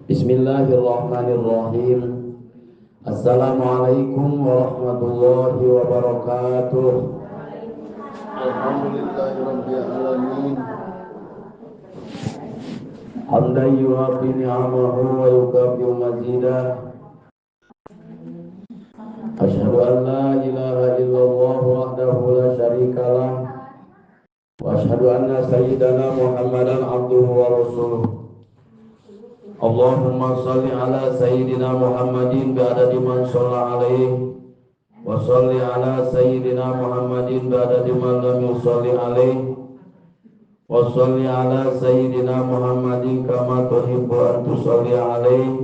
Bismillahirrahmanirrahim. Assalamualaikum warahmatullahi wabarakatuh. Alhamdulillahirabbil alamin. Hamdan yuafi ni'amahu wa yukafi mazidah. Asyhadu an la ilaha illallah wahdahu la syarika lah. Wa asyhadu anna sayyidana Muhammadan abduhu wa rasuluh. Allahumma salli ala sayyidina Muhammadin bi'adadi man shalla alaihi wa salli ala sayyidina Muhammadin bi'adadi man lam yusalli alaihi wa salli ala sayyidina Muhammadin kama tuhibbu an tusalli alaihi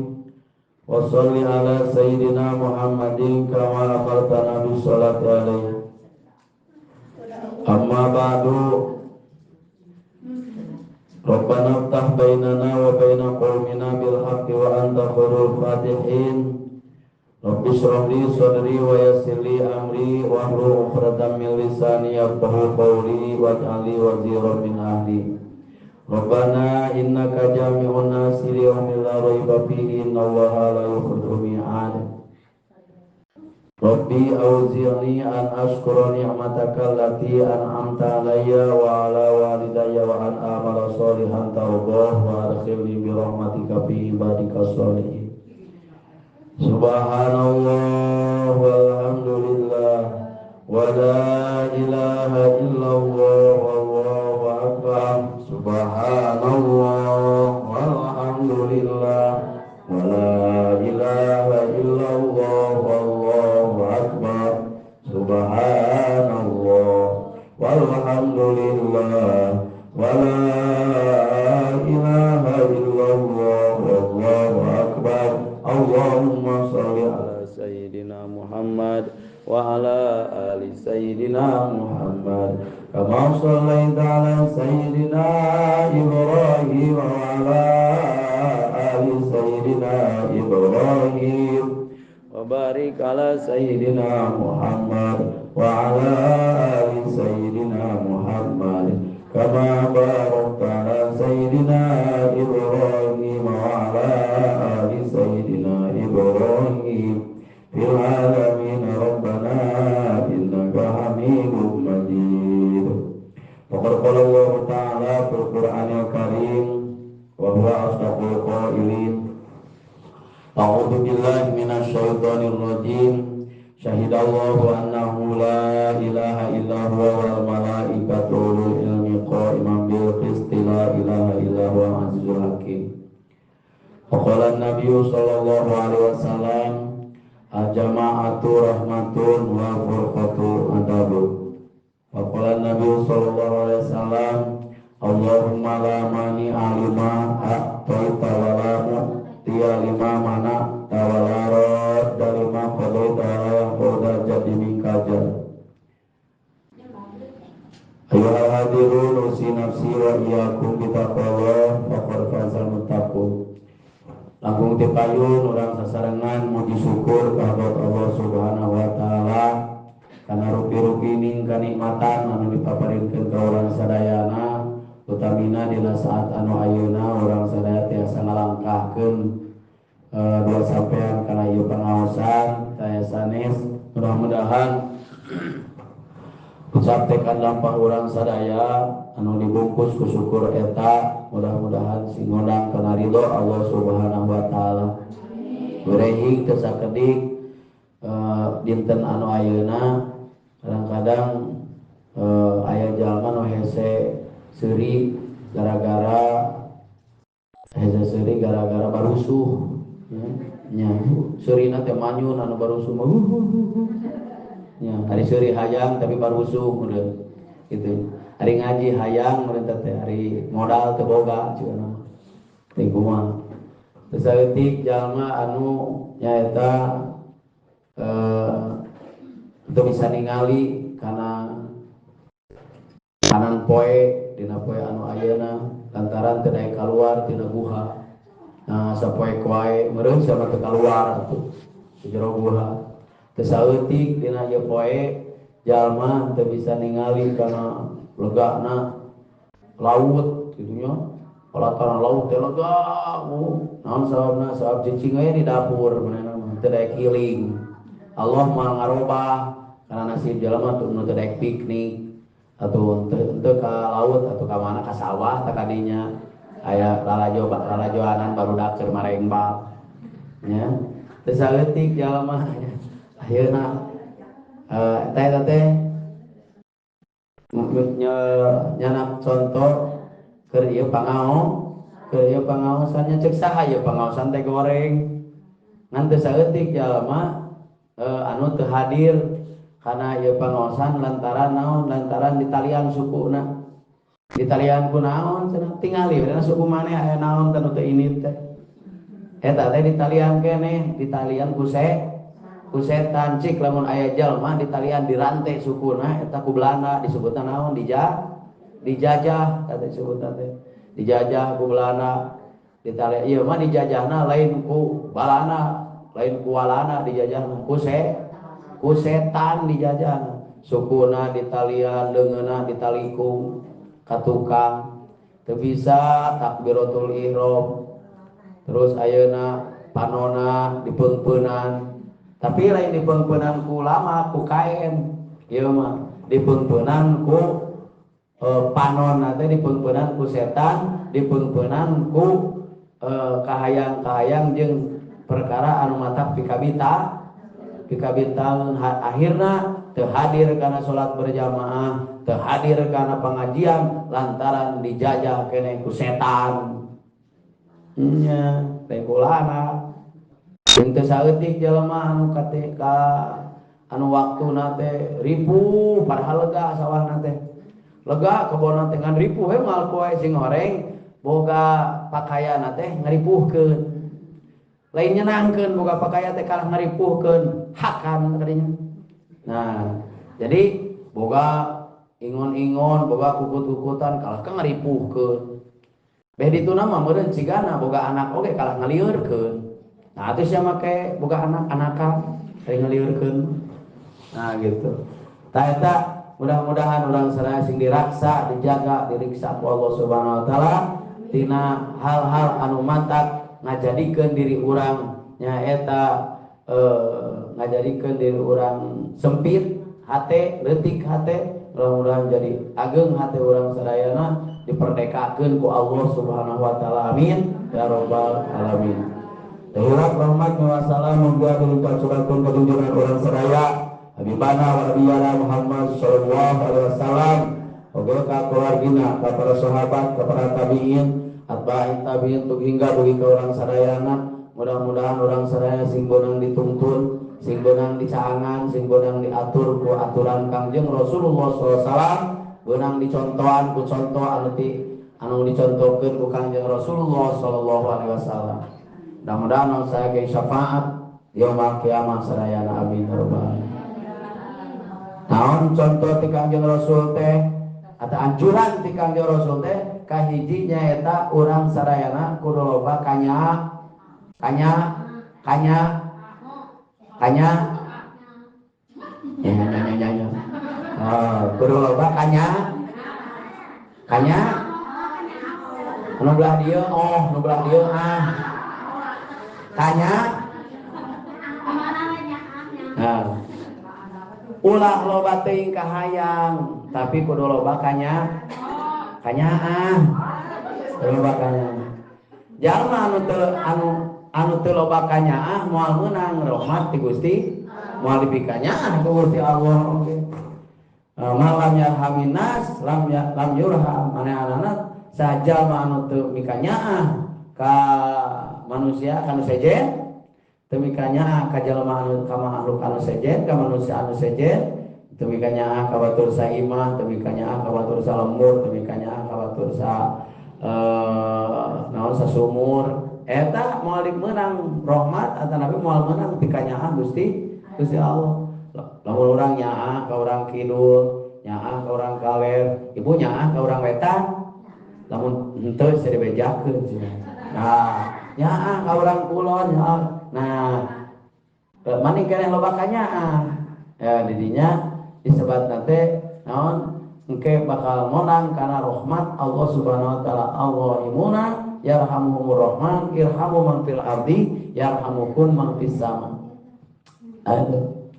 wa salli ala sayyidina Muhammadin kama amartana bis salati alaihi. Amma ba'du. Rabbana ftah bainana wa baina qaumina bil haqqi wa anta khairul fatihin. Rabbi shrah li sadri wa yassir li amri wahlul 'uqdatam min lisani yafqahu qawli waj'al li waziran min ahli. Rabbana innaka jami'un nasi li yaumin la raiba fihi innallaha la yukhliful mi'ad. Rabbi auzi'ni an ashkura ni'mataka allati an'amta alayya wa ala walidayya wa an a'mala sholihan tardah wa adkhilni bi rahmatika fi ibadika sholihin. Subhanallah walhamdulillah wa la ilaha illallah wallahu akbar. Subhanallah walhamdulillah wa la ilaha illallah wallahu akbar. Subhanallah walhamdulillah wa la ilaha illallah wallahu akbar. Allahumma sholli ala sayyidina Muhammad wa ala ali sayyidina Muhammad kama shallaita ala sayyidina Ibrahim wa ala ali sayyidina Ibrahim wa barik ala sayyidina Muhammad wa ala ali sayyidina Muhammad kama barakta ala sayyidina Ibrahim wa ala ali sayyidina Ibrahim fil alamin rabbana innaka hamidum majid. Faqad qala Allah ta'ala fil Qur'anil Karim wa huwa asdaqul qailin. A'udzu billahi minasy syaithanir rajim. Syahidallahu annahu la ilaha illa huwa wal malaikatu ulul ilmi qa'iman bil qisti la ilaha illa huwa azizul hakim. Faqala an-nabiyyu sallallahu alaihi wasallam al-jama'atu rahmatun wa furqatu adabun. Faqala an-nabiyyu sallallahu alaihi wasallam Allahumma la mani'a lima a'taita wa la mu'tiya lima mana'ta wa la radda lima qadaita wa la yanfa'u jaddi minkal jadd. Ayyuhal hadirun usi nafsi wa iyyakum bitaqwallah faqad fazal muttaqun. Langkung ti payun urang sasarengan muji syukur ka Allah Subhanahu wa taala kana rupi-rupi ning kanikmatan anu dipaparinkeun ka urang sadayana, utamina dina saat anu ayeuna urang sadaya tiasa ngalangkahkeun dua sampean kana ieu pangaosan saya sanes. Mudah-mudahan ucap tekan lampah urang sadaya anu dibungkus ku syukur eta mudah-mudahan sing ngondang kana ridho Allah Subhanahu wa taala. Berehing teu sakedik dinten anu ayeuna kadang-kadang aya jalma nu hese seuri gara-gara hese seuri gara-gara barusuh nya. Seurina teh manyun anu barusuh mah nya, ari seuri hayang tapi barusuh meureun kitu. Ari ngaji hayang meureun teh ari modal teu boga cenah mah. Teh kumaha. Teu saeutik jalma anu nyaeta teu bisa ningali kana kanan poe dina poe anu ayeuna lantaran teu daek kaluar tina guha. Nah sapoe wae meureun sama teu kaluar atuh di jero guha. Teu saeutik dina ieu poe jalma teu bisa ningali kana legana laut kitu nya. Pelataran laut teh lega naon sababna sabab cicing we di dapur manehna mah teu daek healing. Allah moal ngarobah karena nasib jelema teu nu teu daek piknik atau teu ka laut atau ka mana ka sawah tah kadinya aya lalajo lalajoanan barudak keur marengbal nya teu saeutik jalma ayeuna eta teh nyanak contoh keur ieu pangaosannya cek saha ieu pangaosan teh goreng ngan teu saeutik jalma anu teu hadir kana ieu pangaosan lantaran naon lantaran ditalian sukuna ditalian ku naon cenah tingali we suku maneh aya naon teh nu teu ini teh eta teh ditalian keneh ditalian ku setan cik lamun aya jalma ditalian dirantai sukuna eta ku Belanda disebutna naon dijajah eta disebutna teh dijajah ku Belanda ditalian ieu mah dijajahna lain ku Balana lain ku Walana dijajahna ku setan dijajahna sukuna ditalian leungeunna ditalikung ka tukang teu bisa takbiratul ihram terus ayeuna panona dipeungpeunan tapi lain dipeungpeunan ku lama ku kain ieu mah dipeungpeunan ku panona teh dipeungpeunan ku setan dipeungpeunan ku kahayang-kahayang jeung perkara anu matak pikabitaeun akhirna teu hadir kana salat berjamaah teu hadir kana pengajian lantaran dijajah keneh ku setan nya teh kulana jeung teu saeutik jelema anu ka anu waktuna teh ripuh padahal lega sawahna teh lega kebonna teh ngan ripuh we moal poe sing horeng boga pakaianna teh ngaripuhkeun lain nyenangkeun boga pakaian teh kalah ngaripuhkeun hakan kadinya. Nah jadi boga ingon-ingon boga kukut-kukutan kalah ka ngaripuhkeun beh dituna mah meureun cigana boga anak oge kalah ngaliurkeun. Nah atuh sia make boga anak-anakan ari ngaliurkeun. Nah gitu. Tah eta mudah-mudahan urang sadaya sing diraksa, dijaga, diriksa ku Allah Subhanahu wa taala tina hal-hal anu matak ngajadikeun diri urang nyaeta ngajadikeun diri urang sempit hate, leutik hate, mudah-mudahan jadi ageng hate urang sadayana diperdekakeun ku Allah Subhanahu wa taala. Amin ya rabbal alamin. Hilap rahmat wa salam muga diluncurkeun ka junjungan urang sadaya Habibana wa nabiyana Muhammad sallallahu alaihi wasallam oge ka keluargina ka para sahabat ka para tabiin atba'in tabiin tuk hingga dugi ka urang sadayana. Mudah-mudahan urang sadaya sing beunang dituntun sing beunang dicaangan sing beunang diatur ku aturan Kangjeng Rasulullah sallallahu alaihi wasallam beunang dicontohan ku contoh anu dicontohkeun ku Kangjeng Rasulullah sallallahu alaihi wasallam. Mudah-mudahan saya ke syafaat yaumul kiamah sadayana amin ya rabbal alamin. Naon contoh ti Kangjeng Rasul teh atau anjuran ti Kangjeng Rasul teh kahiji nyaeta urang sadayana kudu loba kanya kanya kanya kanya nya nya nya nya. Kudu loba kanya kanya nu belah dieu oh nu belah dieu ah tanya. Nah, ulah loba teuing kahayang tapi kudu loba kanya kanyaah loba kanya jalma anu teu loba kanyaah moal meunang rahmat ti Gusti moal dipikanyaah ku Gusti Allah oge. Malam yarhamin nas lam yurham manehanana sajalma anu teu mikanyaah ka manusia kanu sejen teu mikanyaah ka jalma anu ka makhluk anu sejen ka manusia anu sejen teu mikanyaah ka batur saimah teu mikanyaah ka batur salembur teu mikanyaah ka batur sa naon sasumur eta moal meunang rahmat atanapi moal meunang pikanyaah Gusti Gusti Allah. Lamun urang nyaah ka urang kidul nyaah ka urang kaler ibu nyaah ka urang wetan lamun henteu sia dibejakeun sia. Nah, nyaah ka urang kulon nyaah. Nah, maning keneh loba kanyaah. Ya didinya disebatna teh naon Engke bakal menang karena rahmat Allah Subhanahu wa taala. Allahimuna yarhamuhumur rahman irhamu man fil ardi yarhamukum man fis sama. Aduh.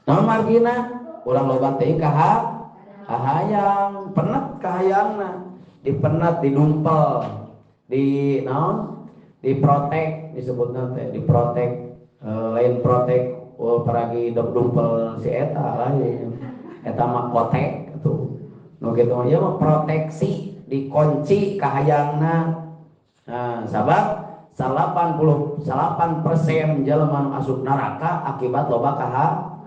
Nah margina urang loba teuing kahayang, penat kahayangna, dipenat, didumpel, di naon? Diprotek disebutna teh, diprotek, lain protek paragi dumpel si eta lain. Eta mah kotek tuh. Nu kitu mah ieu mah proteksi, dikunci kahayangna. Nah, sabab 88% jelema nu asup neraka akibat loba kahayang.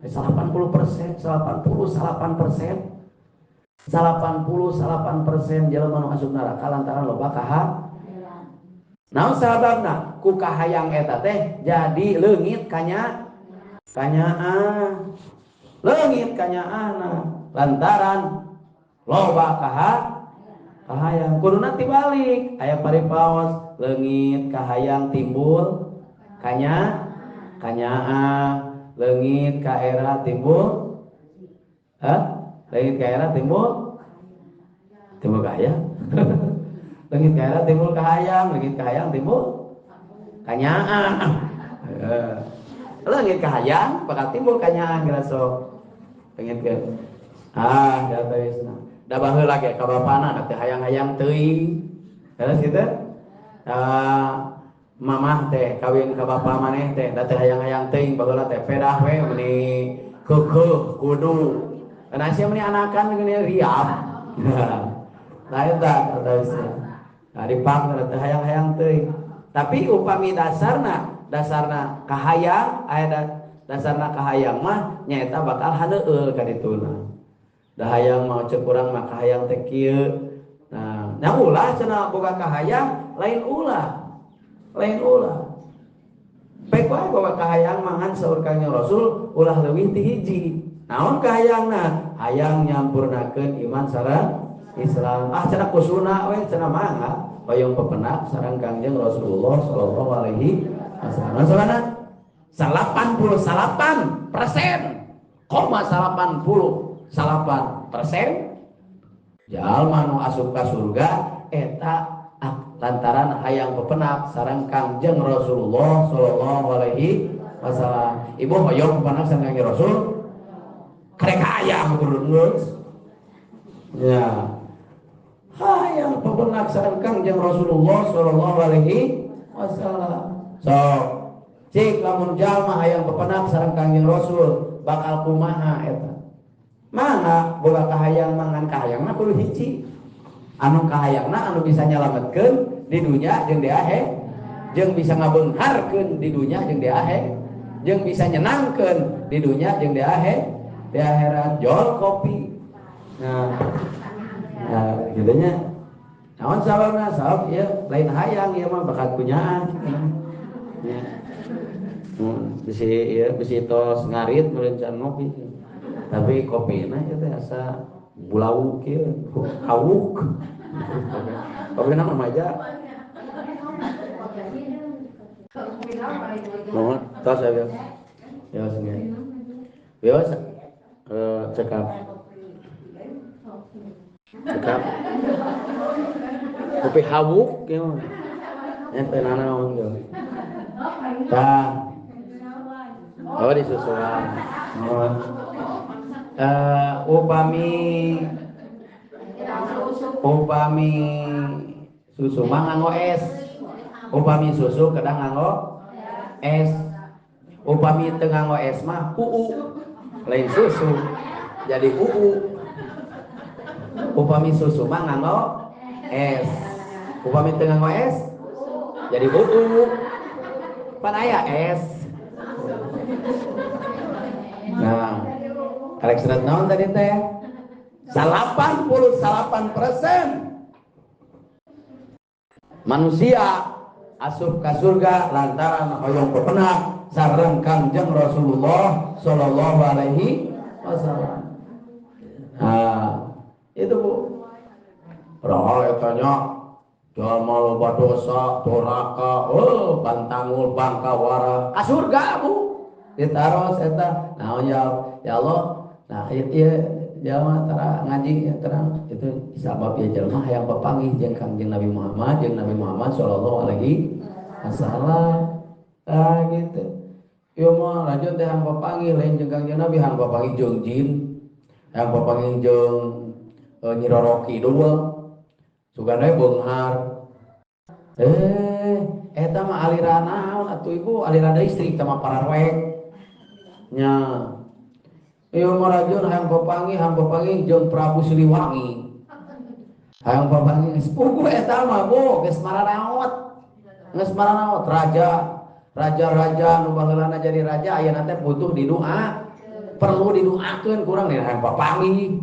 80%, 88% jelema nu asup neraka lantaran loba kahayang. Naon sababna? Ku kahayang eta teh jadi leungit kanyaah. Leungit kanyaahna lantaran loba kahayang. Kuduna tibalik aya paripaos leungit kahayang timbul kanyaah, leungit kaera timbul leungit kaera timbul kahayang. Leungit kaera timbul kahayang, leungit kahayang timbul kanyaah. Leungit kahayang bakal timbul kanyaah geura sok. Pengen ke da wisna. Da baheula ge ka bapana da teu hayang-hayang teuing. Terus kitu? Mamah teh kawin ka bapa maneh teh da teu hayang-hayang teuing baheula teh pedah we meuni keukeuh kudu. Kana sia meuni anakan geuni riap. Nah eta kata wisna. Nah dipang da teu hayang-hayang teuing. Tapi upami dasarna kahayang aya dasarna kahayang mah nyaeta bakal haneueul ka dituna. Da hayang mah ceuk urang mah kahayang teh kieu. Nah, nya ulah cenah boga kahayang lain ulah. Lain ulah. Pek wae boga kahayang mangan saur Kangjeng Rasul ulah leuwih ti hiji. Naon kahayangna? Hayang nyampurnakeun iman sareng Islam. Ah cenah kusuna we cenah mangga hoyong pepenak sareng Kangjeng Rasulullah sallallahu alaihi wasallam. 88% 0,88% jalma nu asup ka surga eta lantaran hayang pepenak sareng Kangjeng Rasulullah sallallahu alaihi wasallam. Ibu hoyong pepenak sareng Kangjeng Rasul karek hayang kudu geus. Ya. Hayang pepenak sareng Kangjeng Rasulullah sallallahu alaihi wasallam. So cik lamun jalma hayang pepenak sareng Kangjeng Rasul bakal kumaha eta. Mangga boga kahayang mangan kahayangna kudu hiji. Anu kahayangna anu bisa nyalametkeun di dunya jeung di akhirat, jeung bisa ngabeungharkeun di dunya jeung di akhirat, jeung bisa nyenangkeun di dunya jeung di akhirat, di akhirat jol kopi. Nah, nah kitu nya. Naon sababna? Sabab ieu lain hayang ieu mah bakat kunyaan. Ya. Bisi ieu bisi tos ngarit meureun ngopi. Tapi kopina ieu teh asa bulau kieu, hawuk. Kopina mah maja. Nuhun, tos ya. Ya sengge. Bios cekap. Cekap. Kopi hawuk kieu. Nya teu nanaon kieu. Tah. Oh disusulan. Oh. Upami susu mah nganggo es. Upami susu kadang nganggo es. Upami teu nganggo es mah uu. Lain susu. Jadi uu. Upami susu mah nganggo es. Upami teu nganggo es jadi uu. Pan aya es. Nah, karek serat naon tadi teh? 88% manusia asup ka surga lantaran hoyong pepenak sareng Kangjeng Rasulullah sallallahu alaihi wasallam. Nah, itu Bu. Roh etanya jalma loba dosa, doraka, oh bantangul bangkawara, ka surga Bu. Ditaros eta, naon ya, ya Allah. Nah, ieu Jalma tara ngaji ya terang itu sabab ya jalma hayang papanggih jeung Kangjeng Nabi Muhammad jeung Nabi Muhammad sallallahu alaihi wasallam. Tah gitu. Ieu mah lanjut teh hayang papanggih lain jeung Kangjeng Nabi, hayang papanggih jeung jin, hayang papanggih jeung Nyi Roro Kidul. Sugan we beunghar. Eta mah aliran naon atuh ibu, aliran listrik teh mah pararwek. Nya. Ieu mah rajun hayang papanggih jeung Prabu Siliwangi. Hayang papanggih sepugu eta mah bu, geus mararaot. Geus mararaot raja, raja-raja nu baheulana jadi raja ayeuna teh butuh didoa. Perlu didoakeun kurang nih hayang papanggih.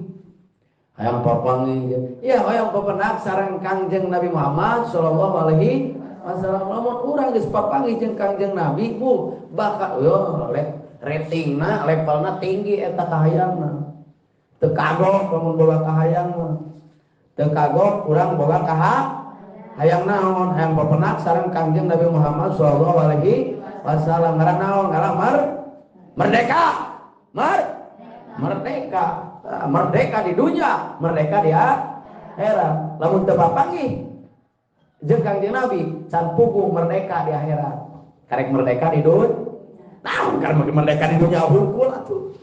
Hayang papanggih. Iya hayang papenak sareng Kangjeng Nabi Muhammad sallallahu alaihi wasallam. Lamun urang geus papanggih jeung Kangjeng Nabi bu, bakal yo ratingna levelna tinggi eta kahayangna. Teu kagok lamun boga kahayang mah. Teu kagok urang boga kahayang naon? Hayang papenak sareng Kangjeng Nabi Muhammad sallallahu alaihi wasallam. Ngaran naon? Ngaran merdeka. Merdeka. Merdeka di dunia, merdeka di akhirat. Lamun teu papanggih jeung Kangjeng Nabi, can puguh merdeka di akhirat. Karek merdeka di dunia. Nah, karena merdeka di dunia hungkul atuh.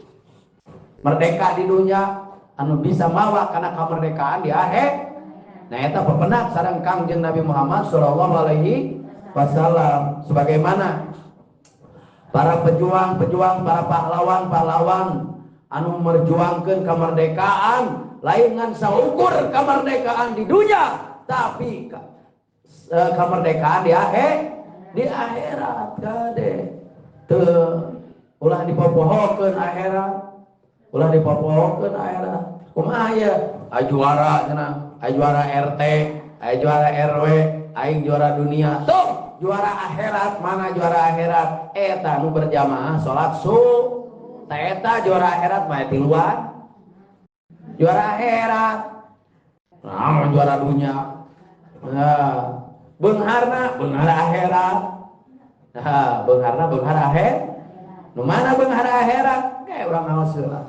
Merdeka di dunia anu bisa mawa kana kemerdekaan di akhir. Nah eta pepenak sareng Kangjeng Nabi Muhammad sallallahu alaihi wasallam. Sebagaimana para pejuang-pejuang, para pahlawan-pahlawan anu merjuangkeun kemerdekaan, lain ngan saukur kemerdekaan di dunia, tapi kemerdekaan di akhir, di akhirat kade. Teu ulah dipopohokeun akhirat, ulah dipopohokeun akhirat. Kumaha ye? Aya juara cenah, aya juara RT, aya juara RW, aing juara dunia. Tuh, juara akhirat mana juara akhirat? Eta nu berjamaah salat subuh. Eta juara akhirat mah tiluan. Juara akhirat. Nah, juara dunia. Nah, beungharna beunghar akhirat. Nah, beungharna beunghar akhir. Nu mana beunghar akhirat? Kayak urang naos heula.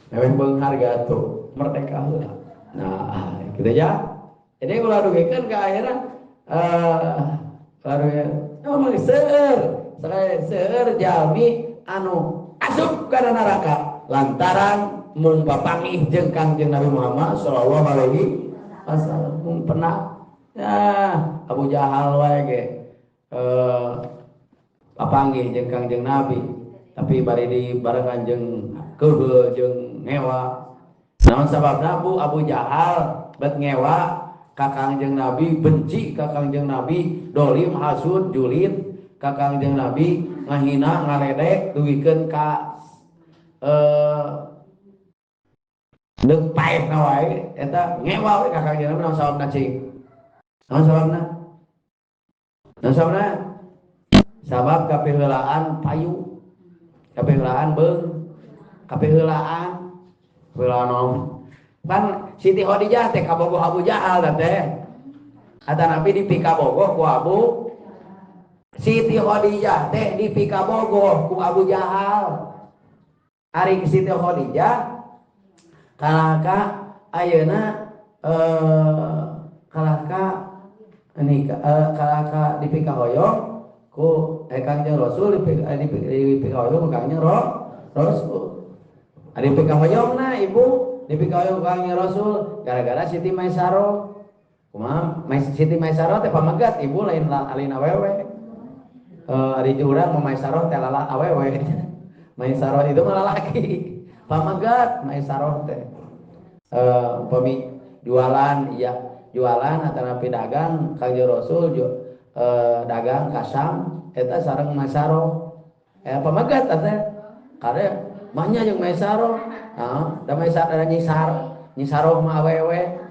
Meweh beunghar gatuh, merdeka heula. Nah, gitu ya. Jadi ulah dugikeun ka akhirat ngomong seueur, seueur jalmi anu asup kana neraka lantaran mung papanggih jeung Kangjeng Nabi Muhammad sallallahu alaihi wasallam. Mung pernah ya Abu Jahal wae ge papanggih jeung Kangjeng Nabi, tapi bari di barengan jeung keheul jeung ngewa. Naon sababna Bu? Abu Jahal bet ngewa ka Kangjeng Nabi, benci ka Kangjeng Nabi, dolim, hasud, julid ka Kangjeng Nabi, ngahina, ngaledek, dugikeun ka deuk paehna wae eta ngewa we ka Kangjeng Nabi. Naon sababna cing? Naon sababna? Naon sababna? Sabab kapiheulaan payu, kapiheulaan beung, kapiheulaan heulaan naon? Kan Siti Khadijah teh kabogoh Abu Jahal teh. Atanapi dipikabogoh ku Abu Siti Khadijah teh dipikabogoh ku Abu Jahal. Ari Siti Khadijah kalahka ayeuna kalahka nikah kalahka dipikahoyong ku Kangjeng Rasul, dipikahoyong ku Kangjeng Rasul. Ari dipikahoyongna ibu dipikahoyong ku Kangjeng Rasul gara-gara Siti Maisaroh. Kumaha Siti Maisaroh teh pamegat ibu lain lain awewe. Ari urang mah Maisaroh teh lala awewe. Maisaroh itu mah lalaki. Pamegat Maisaroh teh. Upami jualan iya, jualan atanapi dagang Kangjeng Rasul dagang kasam eta sareng Maisaroh. Pamegat teh. Kare mahnya jeung Maisaroh. Heeh, da Maisaroh nyisar, nyisaroh mah awewe.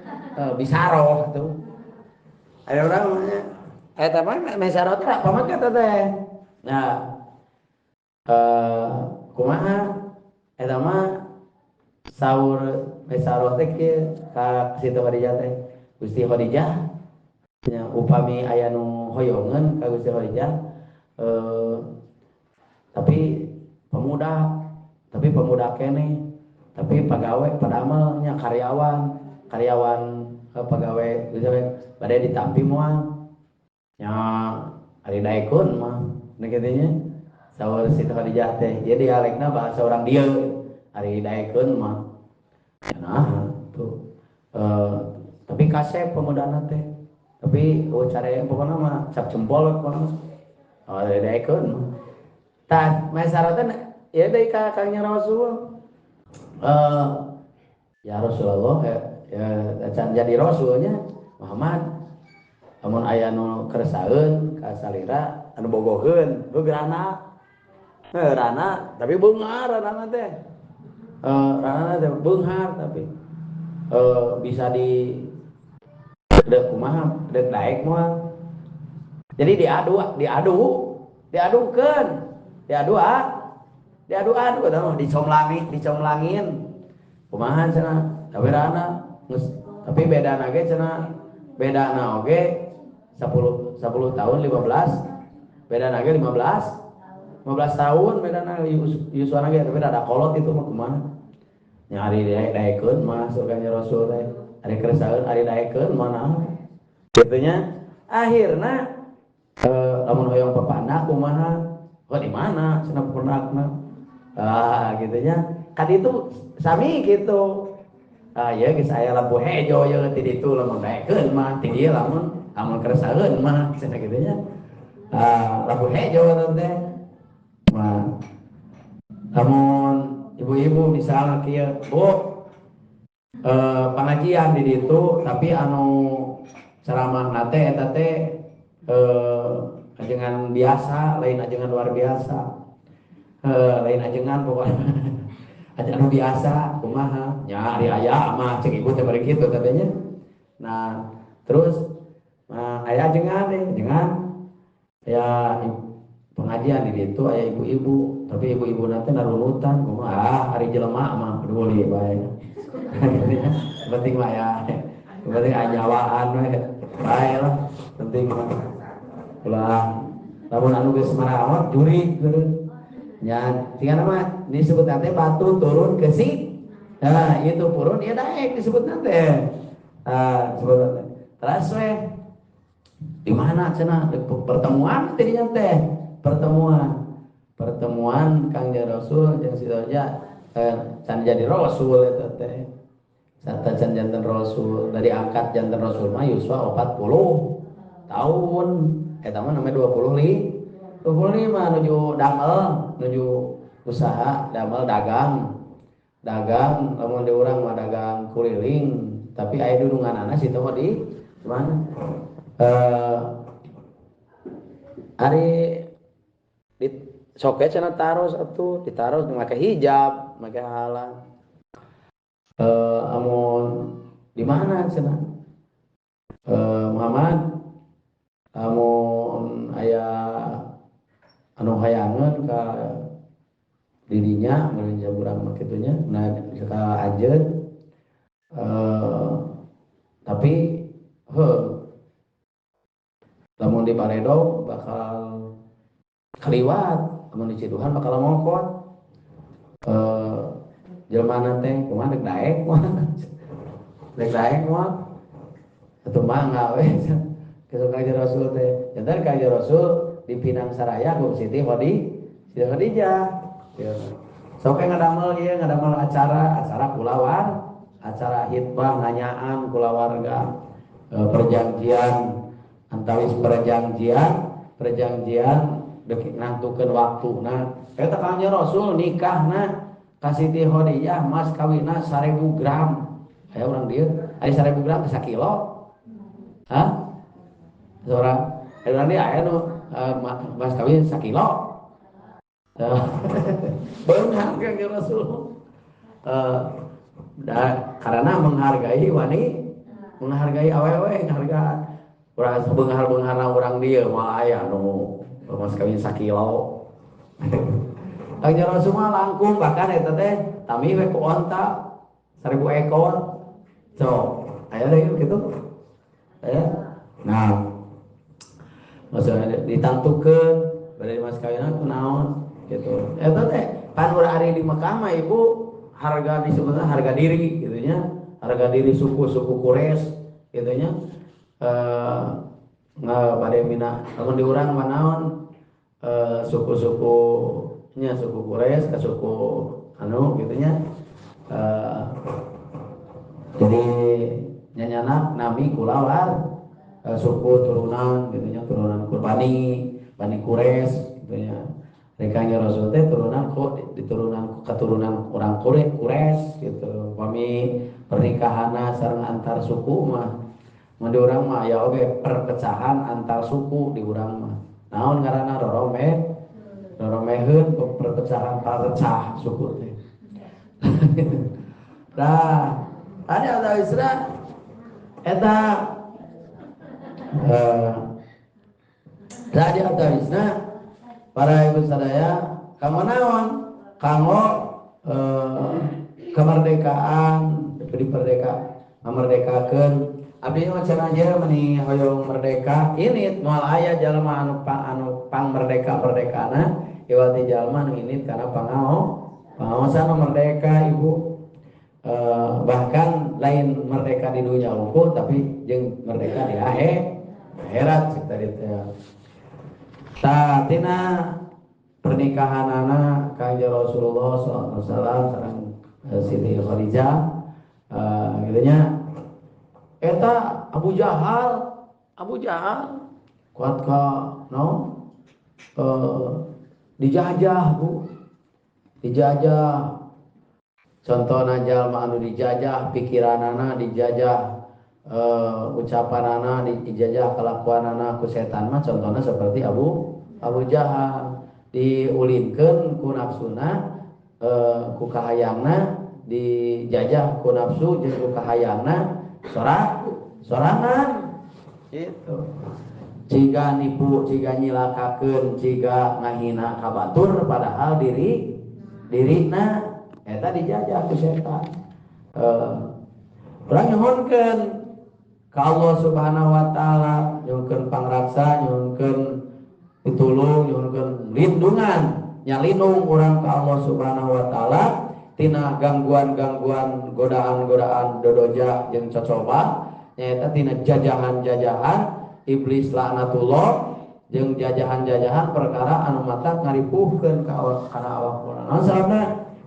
Bisaroh tuh. Aya urang mah nya. Eta mah Maisaroh teh pamegat teh. Nah, kumaha eta mah saur Maisaroh teh kieu ka Siti Khadijah teh. Gusti Khadijah nya upami aya nu hoyongeun ka Gusti Khadijah tapi pemuda keneh. Tapi pegawai padamelnya karyawan, karyawan pegawai bade ditampi moal. Nya ari daekeun mah nu kitu nya. Saur Siti Khadijah teh, jadi dialekna bahasa orang dieu. Ari daekeun mah. Nah, tuh. Tapi kasep pemudana teh. Tapi oh care pokona mah cap jempol pokona mah. Oh ari daekeun mah. Tah, masyarakat ya deui ka Kangjeng Rasul. Ya Rasulullah ya can jadi rasulnya Muhammad lamun aya nu keresaeun ka salira anu bogoheun rana rana tapi beunghar rana teh rana teh beunghar tapi bisa di deuk kumaha deuk daek moal jadi diadukeun diadu-adu tah dicomlangin dicomlangin kumaha cenah tapi rana geus tapi bedana ge cenah bedana oge 10 tahun 15 bedana ge 15 tahun bedana yuswana ge tapi rada kolot itu mah kumaha nya ari daekeun mah surganya Rasul teh ari keresaeun ari daekeun mah naon kitu nya akhirna lamun hoyong papandak kumaha oh di mana cenah papandakna ah kitu nya kan itu sami gitu ah ya geus aya lampu hejo ye ti ditu lamun daekeun mah ti dieu lamun amun keresaeun mah cenah kitu nya ah lampu hejo teh mah lamun ibu-ibu misalnya kieu Bu pengajian di ditu tapi anu ceramahna teh eta teh ajengan biasa lain ajengan luar biasa lain ajengan pokoknya ajengan biasa kumaha nya ari aya mah cek ibu teh bari kitu katanya. Nah terus aya ajengan deh ajengan ya pengajian di ditu aya ibu-ibu tapi ibu-ibu nanti narunutan kumaha ari jelema mah peduli bae penting mah ya penting aya nyawaan we bae lah penting mah ulah lamun anu geus marawat jurig geureuh nya tinggal mah disebut teh batu turun ke si nah itu purun ieu daek disebut teh ah disebut teh terus we di mana cenah pertemuan tadinya teh pertemuan Kangjeng Rasul jeung si Khadijah can jadi rasul eta teh sarta can janten rasul dari angkat janten rasul mah yuswa 40 tahun eta mah namanya 25 nuju damel nuju usaha damel dagang lamun di urang mah dagang kuliling tapi aya dununganana situ mah di mana ari di soket cenah taros atuh ditaros make hijab make halang amun di mana cenah Muhammad amun aya anu hayangeun ka didinya mun jaburang mah kitu nya nah ka anjeun tapi heuh lamun di Baredo bakal kaliwat lamun di Ciduhan bakal mongkot jelema teh kumaha deuk daek mah deuk daek mah atuh mangga we kesuk Kangjeng Rasul teh janten Kangjeng Rasul dipinang saraya ku Siti Khadijah sok ngadamel ieu ngadamel acara kulawar acara hitbah nanyaan kulawarga perjanjian antawis perjanjian dek nangtukeun waktuna eta Kangjeng Rasul nikahna ka Siti Khadijah mas kawinna 1000 gram aya urang dieu aya 1000 gram teh sakilo hah seorang aya urang dieu aya nu mas kawin sakilo beunghar Kangjeng Rasul karena menghargai wani menghargai awewe menghargai urang beunghar-beungharna urang dieu moal aya nu mas kawin sakilo. Kangjeng Rasul mah langkung bahkan eta teh tami we ku onta 1000 ekor. So, aya deui kitu. Aya. Nah, maksudnya ditantukeun bade mas kawinna kunaon gitu. Eta teh pan urang ari di Mekah mah ibu harga disebutna harga diri gitu nya, harga diri suku-suku Quraisy gitu nya. Bade mina lamun di urang mah naon suku-suku nya suku Quraisy ka suku anu gitu nya. Jadi nyanyanak nami kulawar suku turunan gitu nya, turunan Bani Bani Quraisy gitu nya. Rekanya Rasul teh turunan kok diturunan keturunan orang Quraisy gitu. Pami pernikahanna sareng antar suku mah mun di urang mah aya oge perpecahan antar suku di urang mah. Naon ngaranna rorome? Roromeheun perpecahan parecah suku teh. Nah, ada atau isra eta tadi atau isra para ibu sadaya kanggo naon? Kanggo kemerdekaan diperdeka memerdekakeun. Abdi mah cenah aja meni hoyong merdeka ini moal aya jalma anu anu pang merdeka-merdekana iwati jalma anu ini karena pangaosan merdeka ibu. Bahkan lain merdeka di dunia unggul tapi jeung merdeka di akhirat cek tadi teh. Tah tina pernikahanana Kanjeng Rasulullah sallallahu alaihi wasallam sareng Siti Khadijah kitu nya. Eta Abu Jahal kuat ka no dijajah bu, dijajah. Contohna jalma anu dijajah pikiranana, dijajah ucapanana, dijajah kelakuanana ku setan mah contohna seperti Abu Jahal diulinkeun ku nafsuna, ku kahayangna, dijajah ku nafsu jeung ku kahayangna sorangan gitu. Ciga nipu, ciga nyilakakeun, ciga ngahina ka batur padahal dirina eta dijajah ku setan. Urang nyuhunkeun ka Allah Subhanahu wa taala, nyuhunkeun pangraksa, nyuhunkeun pitulung, nyuhunkeun lindungan, nyalindung urang ka Allah Subhanahu wa taala tina gangguan-gangguan, godaan-godaan dodoja jeung cocoba, nyaeta tina jajahan-jajahan iblis laknatullah jeung jajahan-jajahan perkara anu matak ngaripuhkeun ka awak kana awak urang. Naon sababna?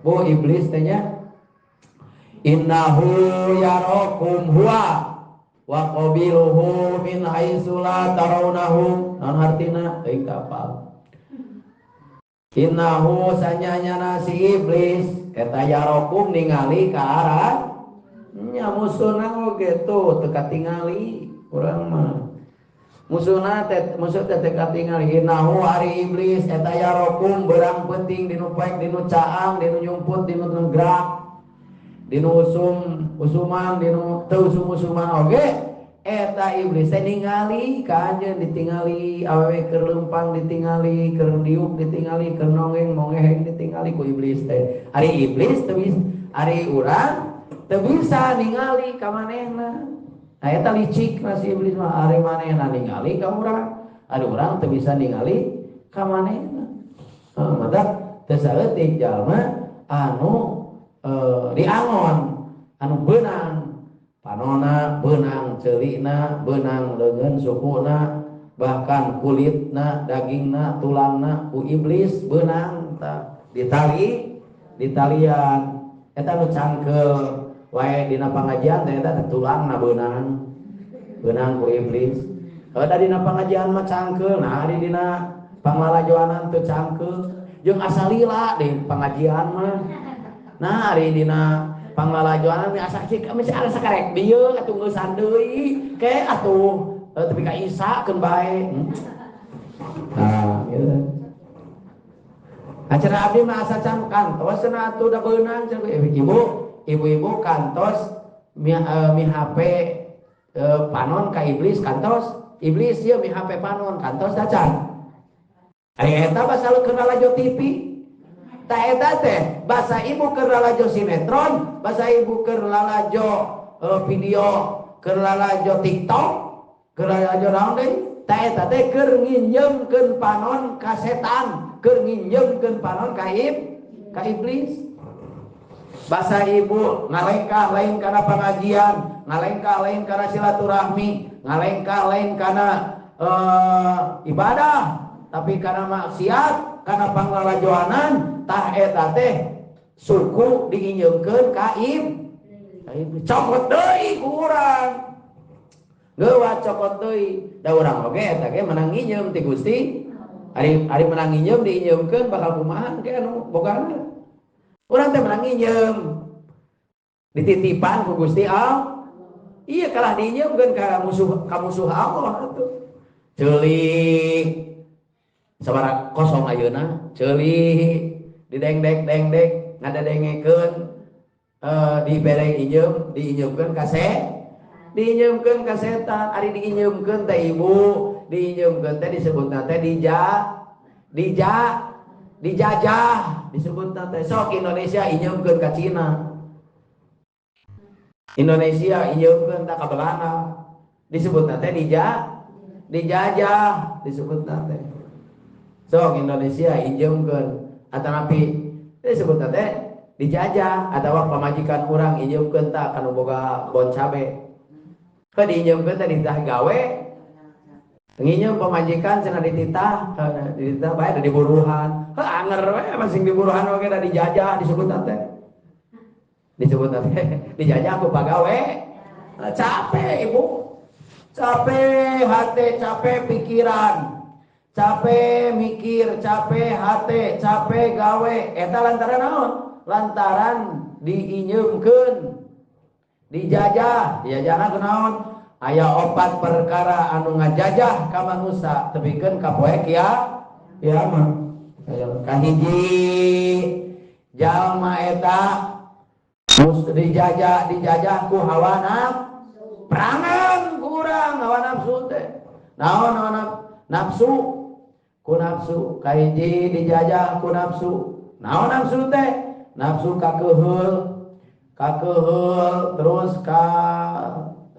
Bu iblis teh nya innahu yarakum huwa wa qabiluhu min haitsu la tarawnahum. Naon hartina? Teuing kapal. Innahu sanyanyana si iblis eta yarakum ningali ka arah nya musuhna oge tuh teu katingali urang mah. Musuhna teh musuh teh teu katingali. Innahu ari iblis eta yarakum berang penting dinu poek dinu caang dinu nyumput dinu ngegrag dinu usum usuman dinu teu usum-usuman oge eta iblis teh ningali ka anjeun, ditingali awewe keur leumpang ditingali, keur diuk ditingali, keur nongeng mongeheng ditingali ku iblis teh. Ari iblis teu bisa, ari urang teu bisa ningali ka manehna. Nah eta licik na si iblis mah, ari manehna ningali ka urang, ari urang teu bisa ningali ka manehna. Mata teu saeutik jalma anu diangon anu beunang panona, beunang ceulina, beunang leungeun sukuna, bahkan kulitna, dagingna, tulangna ku iblis beunang tah ditali ditalian eta nu cangkeul wae dina pangajian teh eta tulangna beunang beunang ku iblis. Heuh dina pangajian mah cangkeul, nah ari dina panglalajoanan teu cangkeul jeung asa lila di pangajian mah. Nah ari dina panglalajoanan mi asa cik mi asa sakarek dieu atuh ngeusan deui ke atuh tepi ka isa keun bae. Nah gitu. Acara abdi mah asa can kantos cenah atuh da beunang cenah ibu, ibu-ibu kantos mi HP panon ka iblis kantos, iblis ieu mi HP panon kantos da can. Ari eta basa keur lalajo TV. Ta eta teh basa ibu keur lalajo sinetron, basa ibu keur lalajo video, keur lalajo TikTok, keur lalajo naon deui? Ta eta teh keur nginjeumkeun panon ka setan, keur nginjeumkeun panon ka iblis. Basa ibu ngalengkah lain kana pengajian, ngalengkah lain kana silaturahmi, ngalengkah lain kana ibadah, tapi kana maksiat, kana panglalajoanan, tah eta teh suku diinjeumkeun ka iblis. Cokot deui ku urang. Geuwat cokot deui, da urang oge eta ge menang nginjeum ti Gusti. Ari menang nginjeum diinjeumkeun bakal kumaha ke anu bogana. Urang teh menang nginjeum. Dititipan ku Gusti Allah. Iya kalah diinjeumkeun ka musuh Allah atuh. Ceuli sabaraha kosong ayeuna, ceuli didengdek-dengdek ngadedengekeun dibere injeum, diinjeumkeun ka diinjeumkeun ka setan. Ari diinjeumkeun teh ibu, diinjeumkeun teh disebutna teh dijajah, disebutna teh. Sok Indonesia injeumkeun ka Cina. Indonesia injeumkeun ka Belanda. Disebutna teh dijajah, disebutna teh. Sok Indonesia injeumkeun atanapi disebutna teh dijajah, atawa pamajikan urang injeumkeun ta kanu boga kebon cabe. Ke diinjeumkeun teh dititah gawe. Nginjeum pamajikan cenah dititah, dititah bae da diburuhan. Heuh anger we masing diburuhan oge da dijajah disebutna teh. Disebutna teh dijajah ku pagawe. Capek ibu. Capek hati, capek pikiran. Capek mikir, capek hati, capek gawe. Eta lantaran naon? Lantaran diinjeumkeun, dijajah. Dijajahna ku naon? Aya opat perkara anu ngajajah ka manusa tepikeun ka poe kiamat. Kahiji, jalma eta dijajah, dijajah ku hawa nafsu. Perangan kurang hawa nafsu teh. Naon hawa nafsu? Ku nafsu. Kahiji dijajah ku nafsu. Naon nafsu teh? Nafsu kakeuheul, kakeuheul terus ka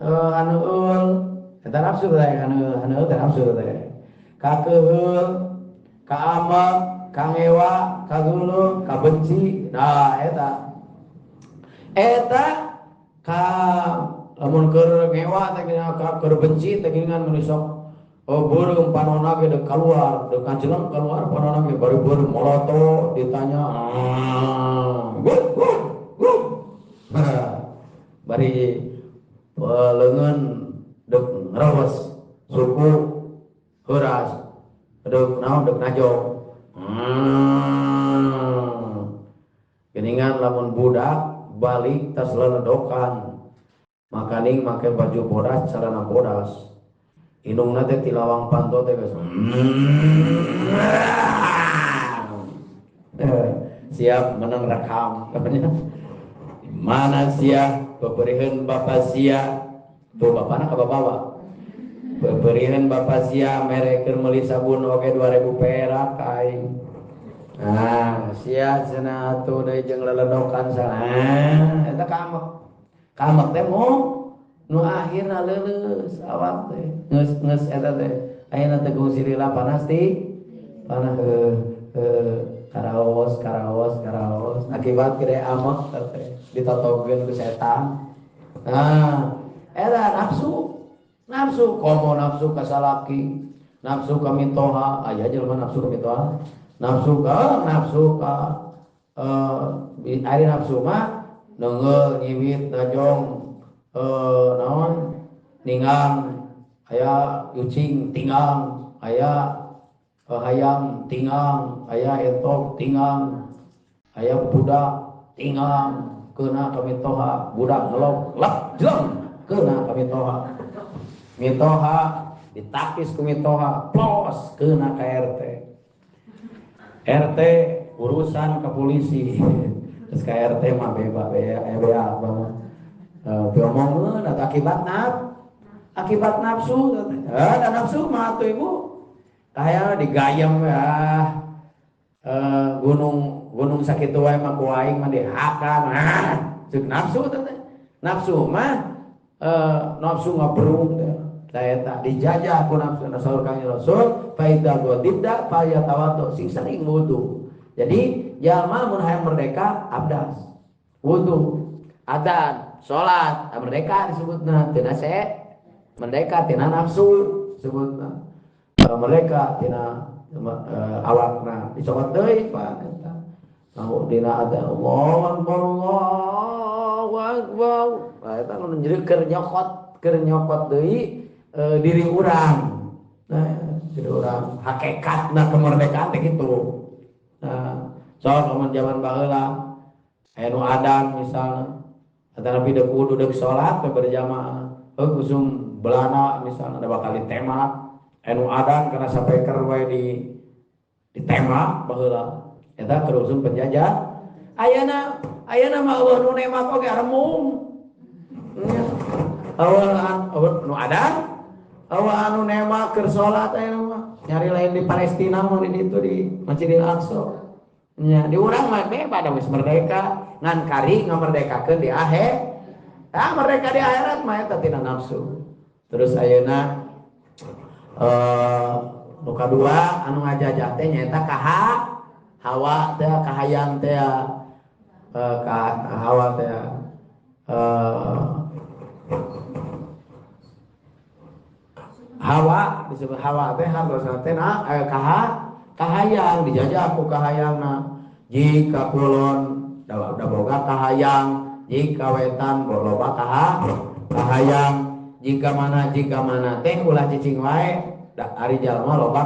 haneul. Eta nafsu teh, haneul teh nafsu teh. Kakeuheul, kaamek, kangewa, kageuleuh, kabenci. Nah eta. Eta ka lamun keur ngewa teh keur benci teh geuningan mun sok beureum panona ge deuk kaluar, deuk kajeleng kaluar panona ge bari beureum moloto ditanya gup gup gup. Bari leungeun deuk ngerewas suku heuras deuk naon deuk najong. Geuningan lamun budak balik tas leledokan makaning make baju bodas celana bodas indungna teh ti lawang panto teh geus siap menang rekam katanya. Mana sia peperiheun bapa sia tuh bapana ka babawa peperiheun bapa sia mere keur meuli sabun oge 2000 perak aing. Nah sia cenah atuh deui jeung leledokan sana eta kamek. Kamek teh mo nu akhirna leuleus awak teh geus eta teh ayeuna teh silila panas ti panah karaos karaos karaos akibat gede amek teh ditotogeun ku setan. Nah eta nafsu, nafsu komo nafsu ka salaki, nafsu ka mitoha, aya jelema nafsu ka mitoha, nafsu ka ari nafsu mah neungeul nyiwit najong naon ningang aya ucing tingang aya hayam tingang aya entok tingang aya budak tingang keuna ka mitoha budak ngelok lep jeleng keuna ka mitoha, mitoha ditakis ku mitoha plos keuna ka RT, RT urusan ke polisi. Terus ka RT mah beba bea bang diomongeun atau akibat nafsu. Da nafsu mah atuh ibu kaya digayem ya gunung sakitu wae mah ku aing mah dihakan. Ceuk nafsu teh. Nafsu mah nafsu ngaberung teh. Da eta dijajah ku nafsu. Rasul Kangjeng Rasul fa idza ghadibta fa yatawaddo, sing sering wudu. Jadi jalma mun hayang merdeka abdas. Wudu, adzan, salat, merdeka disebutna tina merdeka tina nafsu disebutna. Merdeka tina awakna dicokot deui Pak eta. Nah, dina adzan Allahu akbar Allahu akbar. Nah, eta nu keur nyokot deui diri urang. Nah, diri urang hakikatna kemerdekaan teh kitu. Nah, soal lamun zaman baheula aya nu adan misalna atanapi deuk wudu deuk salat we berjamaah. Heuh usum belana misalna da bakal ditembak. Aya nu adan kana sapeker we di ditembak baheula. Eta keur usum penjajah. Ayeuna ayeuna mah eueuh nu nembak oge remung. Nya. Eueuh nu adan, eueuh anu nembak keur salat ayeuna mah. Nyari lain di Palestina mah di ditu di Masjidil Aqsa. Nya di urang mah bebas da geus merdeka, ngan kari ngamerdekakeun di akhir. Ah merdeka di akhirat mah eta tina nafsu. Terus ayeuna nu kadua anu ngajajah teh nyaeta kaha hawa teh kahayang teh ka hawa teh hawa disebut hawa teh hartosna teh na kaha kahayang dijajah ku kahayangna jika kulon da boga kahayang jika wetan loba kahayang jika mana teh ulah cicing wae da ari jalma loba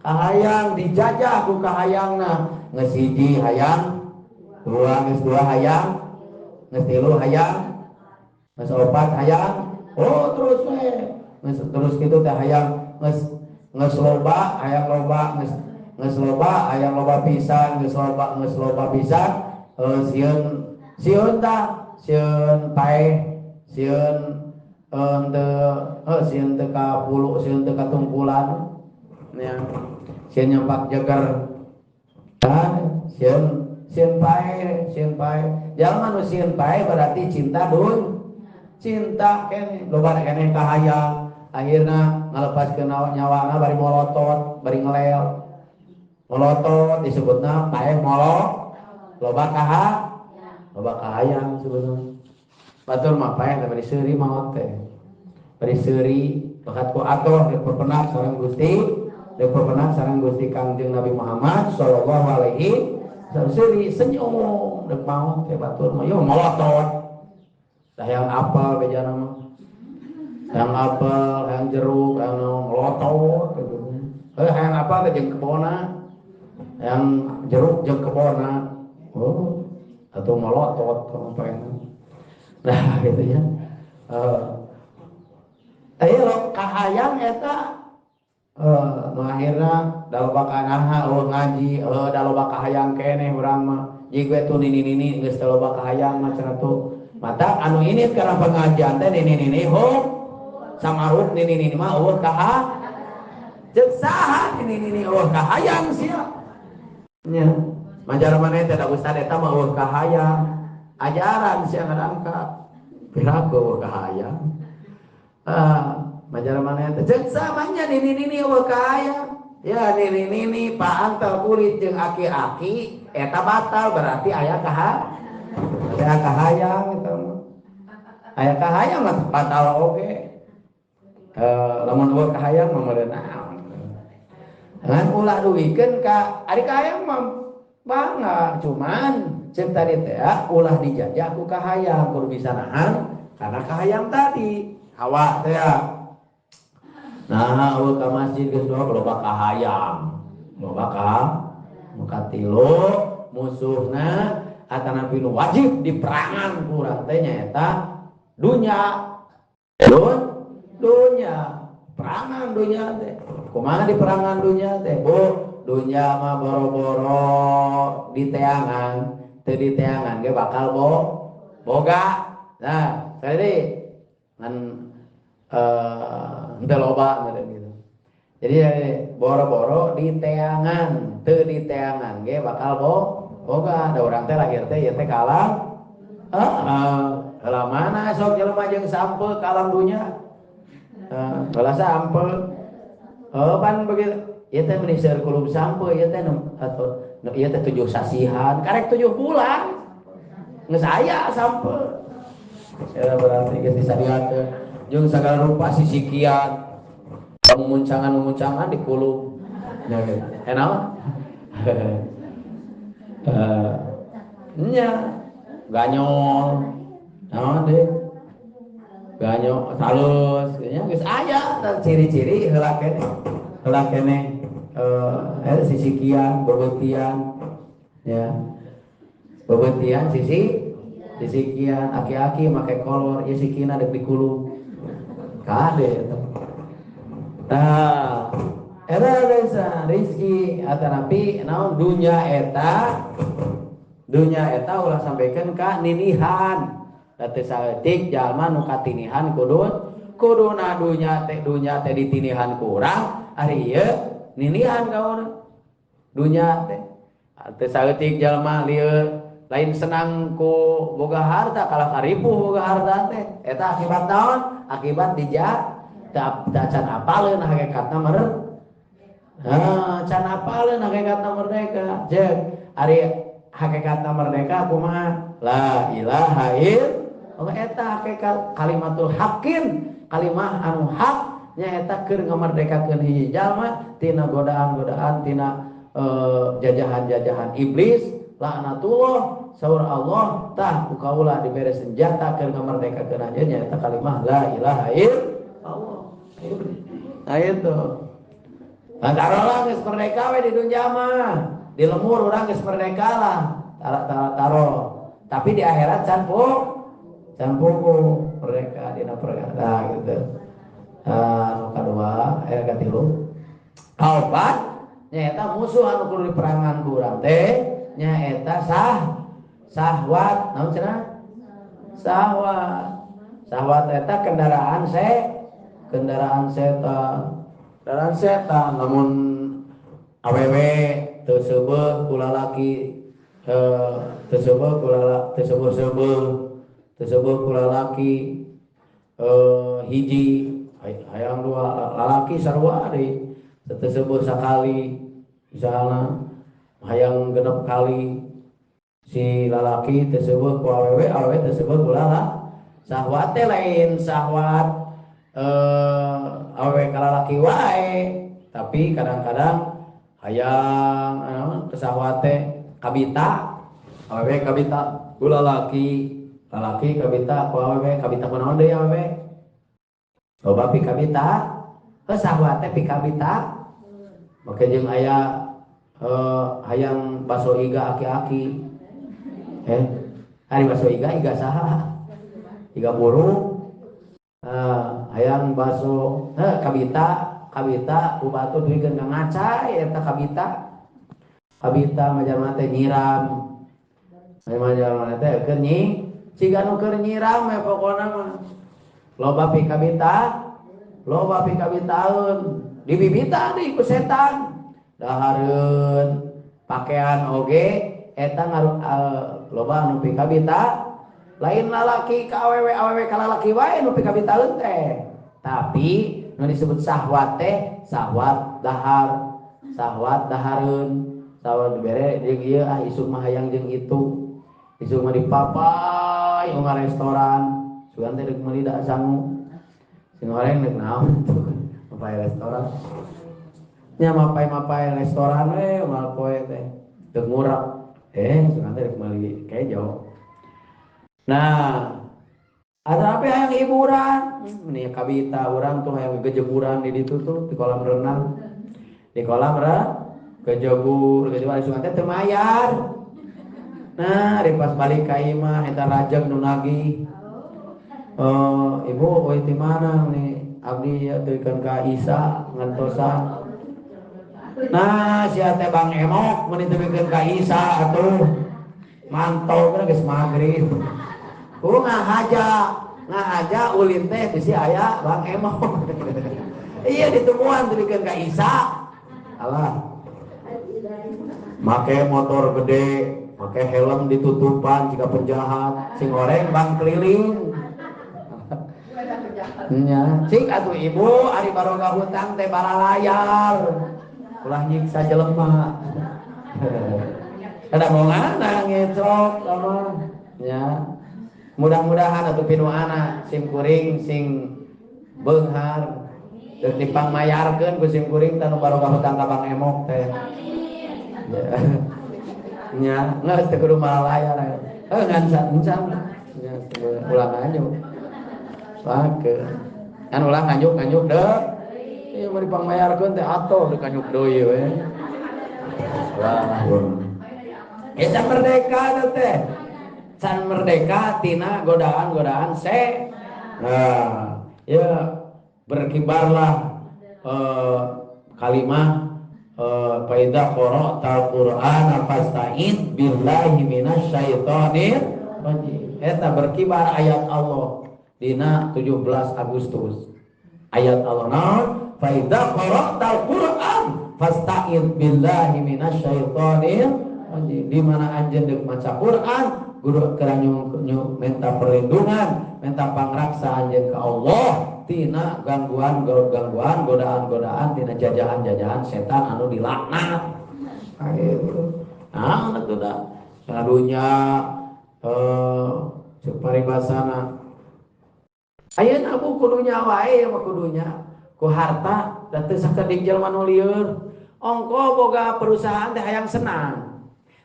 kahayang dijajah ku kahayangna geus hiji hayang dua geus dua hayang geus tilu hayang geus opat hayang oh terus we geus terus kitu teh hayang geus geus loba hayang loba geus geus loba hayang loba pisan geus loba pisan sieun sieun tah sieun paeh sieun teu sieun teu ka bulu sieun teu ka tungkulan nya sieun nyampak jeger tah sieun sieun paeh jalma nu sieun paeh berarti cinta dun cinta keneh loba keneh kahayang akhirna ngalepaskeun nyawana bari molotot bari ngelel molotot disebutna paeh molo loba kaha loba kahayang sebutna batur mah paeh teh bari seuri maot teh bari seuri bakat ku atoh rek pepenak sareng Gusti rek pepenak sareng Gusti Kangjeng Nabi Muhammad sallallahu alaihi wasallam seuri senyum rek maot teh batur mah yo molotot tah hayang apel bejana mah hayang apel hayang jeruk hayang molotot gitu heuh hayang apel teh jeung kebona hayang jeruk jeung kebona oh atau molotot apa nah gitu ya ayo kahayang eta nu akhirna da loba kanaha eueuh ngaji da loba kahayang keneh urang mah jig we tuh nini-nini geus teu loba kahayang mah cenah tuh mata anu ini karena pengajian teh nini-nini ho samaruk nini-nini mah eueuh kaha ceuk saha nini-nini eueuh kahayang sia nya majar maneh teh da ustad eta mah eueuh kahayang ajaran sia ngadangkap piraku eueuh kahayang majar maneh teh ceuk samanya nini-nini eueuh kahayang ya nini-nini paantel kulit jeung aki-aki eta batal berarti aya kaha aya kahayang eta mah aya kahayang mah batal oge lamun eueuh kahayang mah meureun naon ngan ulah duwikeun ka ari kahayang mah bangga cuman ceuk tadi teh ulah dijajah ku kahayang kudu bisa nahan karena kahayang tadi hawa teh nah eueuh ka masjid geus loba kahayang loba ka muka tilu musuhna atanapi nu wajib diperangan ku urang teh nyaeta dunya dunya perangan dunya teh kumaha diperangan dunya teh Bu dunya mah boro-boro diteangan teu diteangan ge bakal boga nah jadi ngan henteu loba meureun gitu jadi boro-boro diteangan teu diteangan ge bakal boga da urang teh lahir teh ieu teh ka alam heeh heula mana sok jelema jeung sampeu ka alam dunya heula sampeu heuh pan begitu ieu teh meuni seueur kulub sampeu ieu teh atau ieu teh 7 sasihan karek 7 bulan Geus aya sampeu. Ya berarti geus disadiakeun. Jeung sagala rupa sisikian. Memuncangan-memuncangan dikulung. Ya gitu. Enak? Nya ganyol. Naon deui? Ganyol halus nya geus aya ciri-ciri heula keneh. Heula keneh sisikian, bebeutian ya. Bebeutian sisikian, aki-aki make kolor, ieu sikina deuk dikulung. Kade eta. Tah, eta desa rizki atanapi naon dunya eta ulah sampaikan ka ninihan. Da teu saeutik jalma nu katinihan kuduna dunya teh ditinihan ku urang, ari ieu ninihan ka urang. Dunya teh teu saeutik jalma lieur lain senang ku boga harta kalah karipuh boga harta teh. Eta akibat naon? Akibat dijak can apaleun hakikatna merdeka. Can apaleun hakikatna merdeka. Jeung ari hakikatna merdeka kumaha? La ilaha illallah. Eta hakikat kalimatul haqqin, kalimah anu hak nyaeta keur ngamerdekakeun hiji jalma tina godaan-godaan tina jajahan-jajahan iblis laknatullah. Saur Allah tah ku kaula dibere senjata keur ngamerdekakeun anjeun nyaeta kalimah la ilaha illallah. Nah itu. Tarolah geus merdeka we di dunya mah. Di lemur urang geus merdeka lah. Taro. Tapi di akhirat can pugu merdeka dina perkara gitu. Anu kadua, aya katilu. Kaopat nyaeta musuh anu kudu diperangan ku urang teh nyaeta sahwat. Naon cenah? Sahwat. Sahwat eta kendaraan setan. Kendaraan setan lamun awewe teu seubeuh ku lalaki, teu seubeuh ku lalaki hiji hayang dua lalaki sarua deui teu seubeuh sakali misalna hayang genep kali si lalaki teu seubeuh ku awewe, awewe teu seubeuh ku lalaki. Sahwat teh lain sahwat awewe ka lalaki wae, tapi kadang-kadang hayang kesahwat teh kabita, awewe kabita ku lalaki, lalaki kabita ku awewe, kabita ku naon deui awewe? Loba pikabita, sahwat teh pikabita. Make jeung aya hayang baso iga aki-aki. Ari baso iga iga saha? Iga burung. Hayang baso kabita ku batu duikeun ka ngacai eta kabita. Kabita mah jalma teh nyiram. Mah jalma teh keur ciga nu keur nyiram we pokona mah. Loba pikabita, loba pikabitaeun, dibibita deui ku setan. Dahareun pakaian oge eta ngaruh loba anu pikabita. Lain lalaki ka awewe, awewe ka lalaki wae nu pikabitaeun teh. Tapi nu disebut sahwat teh sahwat dahar, sahwat dahareun, sahwat dibere jeung ieu ah isuk mah hayang jeung itu. Isuk mah dipapai ka restoran, sugan teh deuk meuli da sangu. Sing goreng deuk naon tuh mapai restoran. Nya mapai-mapai restoran we moal poe teh deuk ngurek. Sugan teh deuk meuli kejo. Nah, ada apa yang hiburan? Nih kabita orang tuh yang gejeburan di ditu tuh di kolam renang. Di kolam renang kejebur, kejebur sugan teh teu mayar. Nah, di pas balik ka imah eta rajeg nu nagih. Ibu euy ti mana nih? Abdi ya teukeun ka Isa ngantosan. Nah, sia teh Bang Emok mun diteukeun ka Isa atuh. Mantau geus magrib. Ku ngahaja ulin teh bisi aya Bang Emok. Iya ditemuan teukeun ka Isa. Alah. Make motor gede, make helm ditutupan jika penjahat, sing goreng bang keliling. Nya, cik atuh ibu ari baroga hutang teh baralayar. Ulah nyiksa jelema. Ada bongana ngecrok sama. Ya. Mudah-mudahan atuh pinuana sim kuring sing beunghar. Deuk dipangmayarkeun ku sim kuring tanu barokah hutang ka Bang Emok teh. Nya, geus teu kudu malalayar. Heuh ngan encan. Nya ulah nganyuk. Pakeun. Kan ulah nganyuk-nganyuk deuk. Ieu mah dipangmayarkeun teh atoh deuk nganyuk deui we. Wah. Eta merdeka teh. Can merdeka tina godaan-godaan se. Nah, ya berkibarlah kalimah faida qara'tal Qur'ana fasta'id billahi minasyaitonir rajim. Eta berkibar ayat Allah dina 17 Agustus. Ayat Allah naon? Faida qara'tal Qur'an fasta'id billahi minasyaitonir rajim. Di mana anjeun deuk maca Qur'an, guru keur minta perlindungan, minta pangraksa anjeun ka Allah tina gangguan-gangguan, godaan-godaan, tina jajahan-jajahan setan anu dilaknat. Nah, atuh da sadunya ceuk paribasana. Ayeuna bu kudunya wae mah kudunya ku harta da teu sakedik jelema nu lieur. Ongko boga perusahaan teh hayang senang.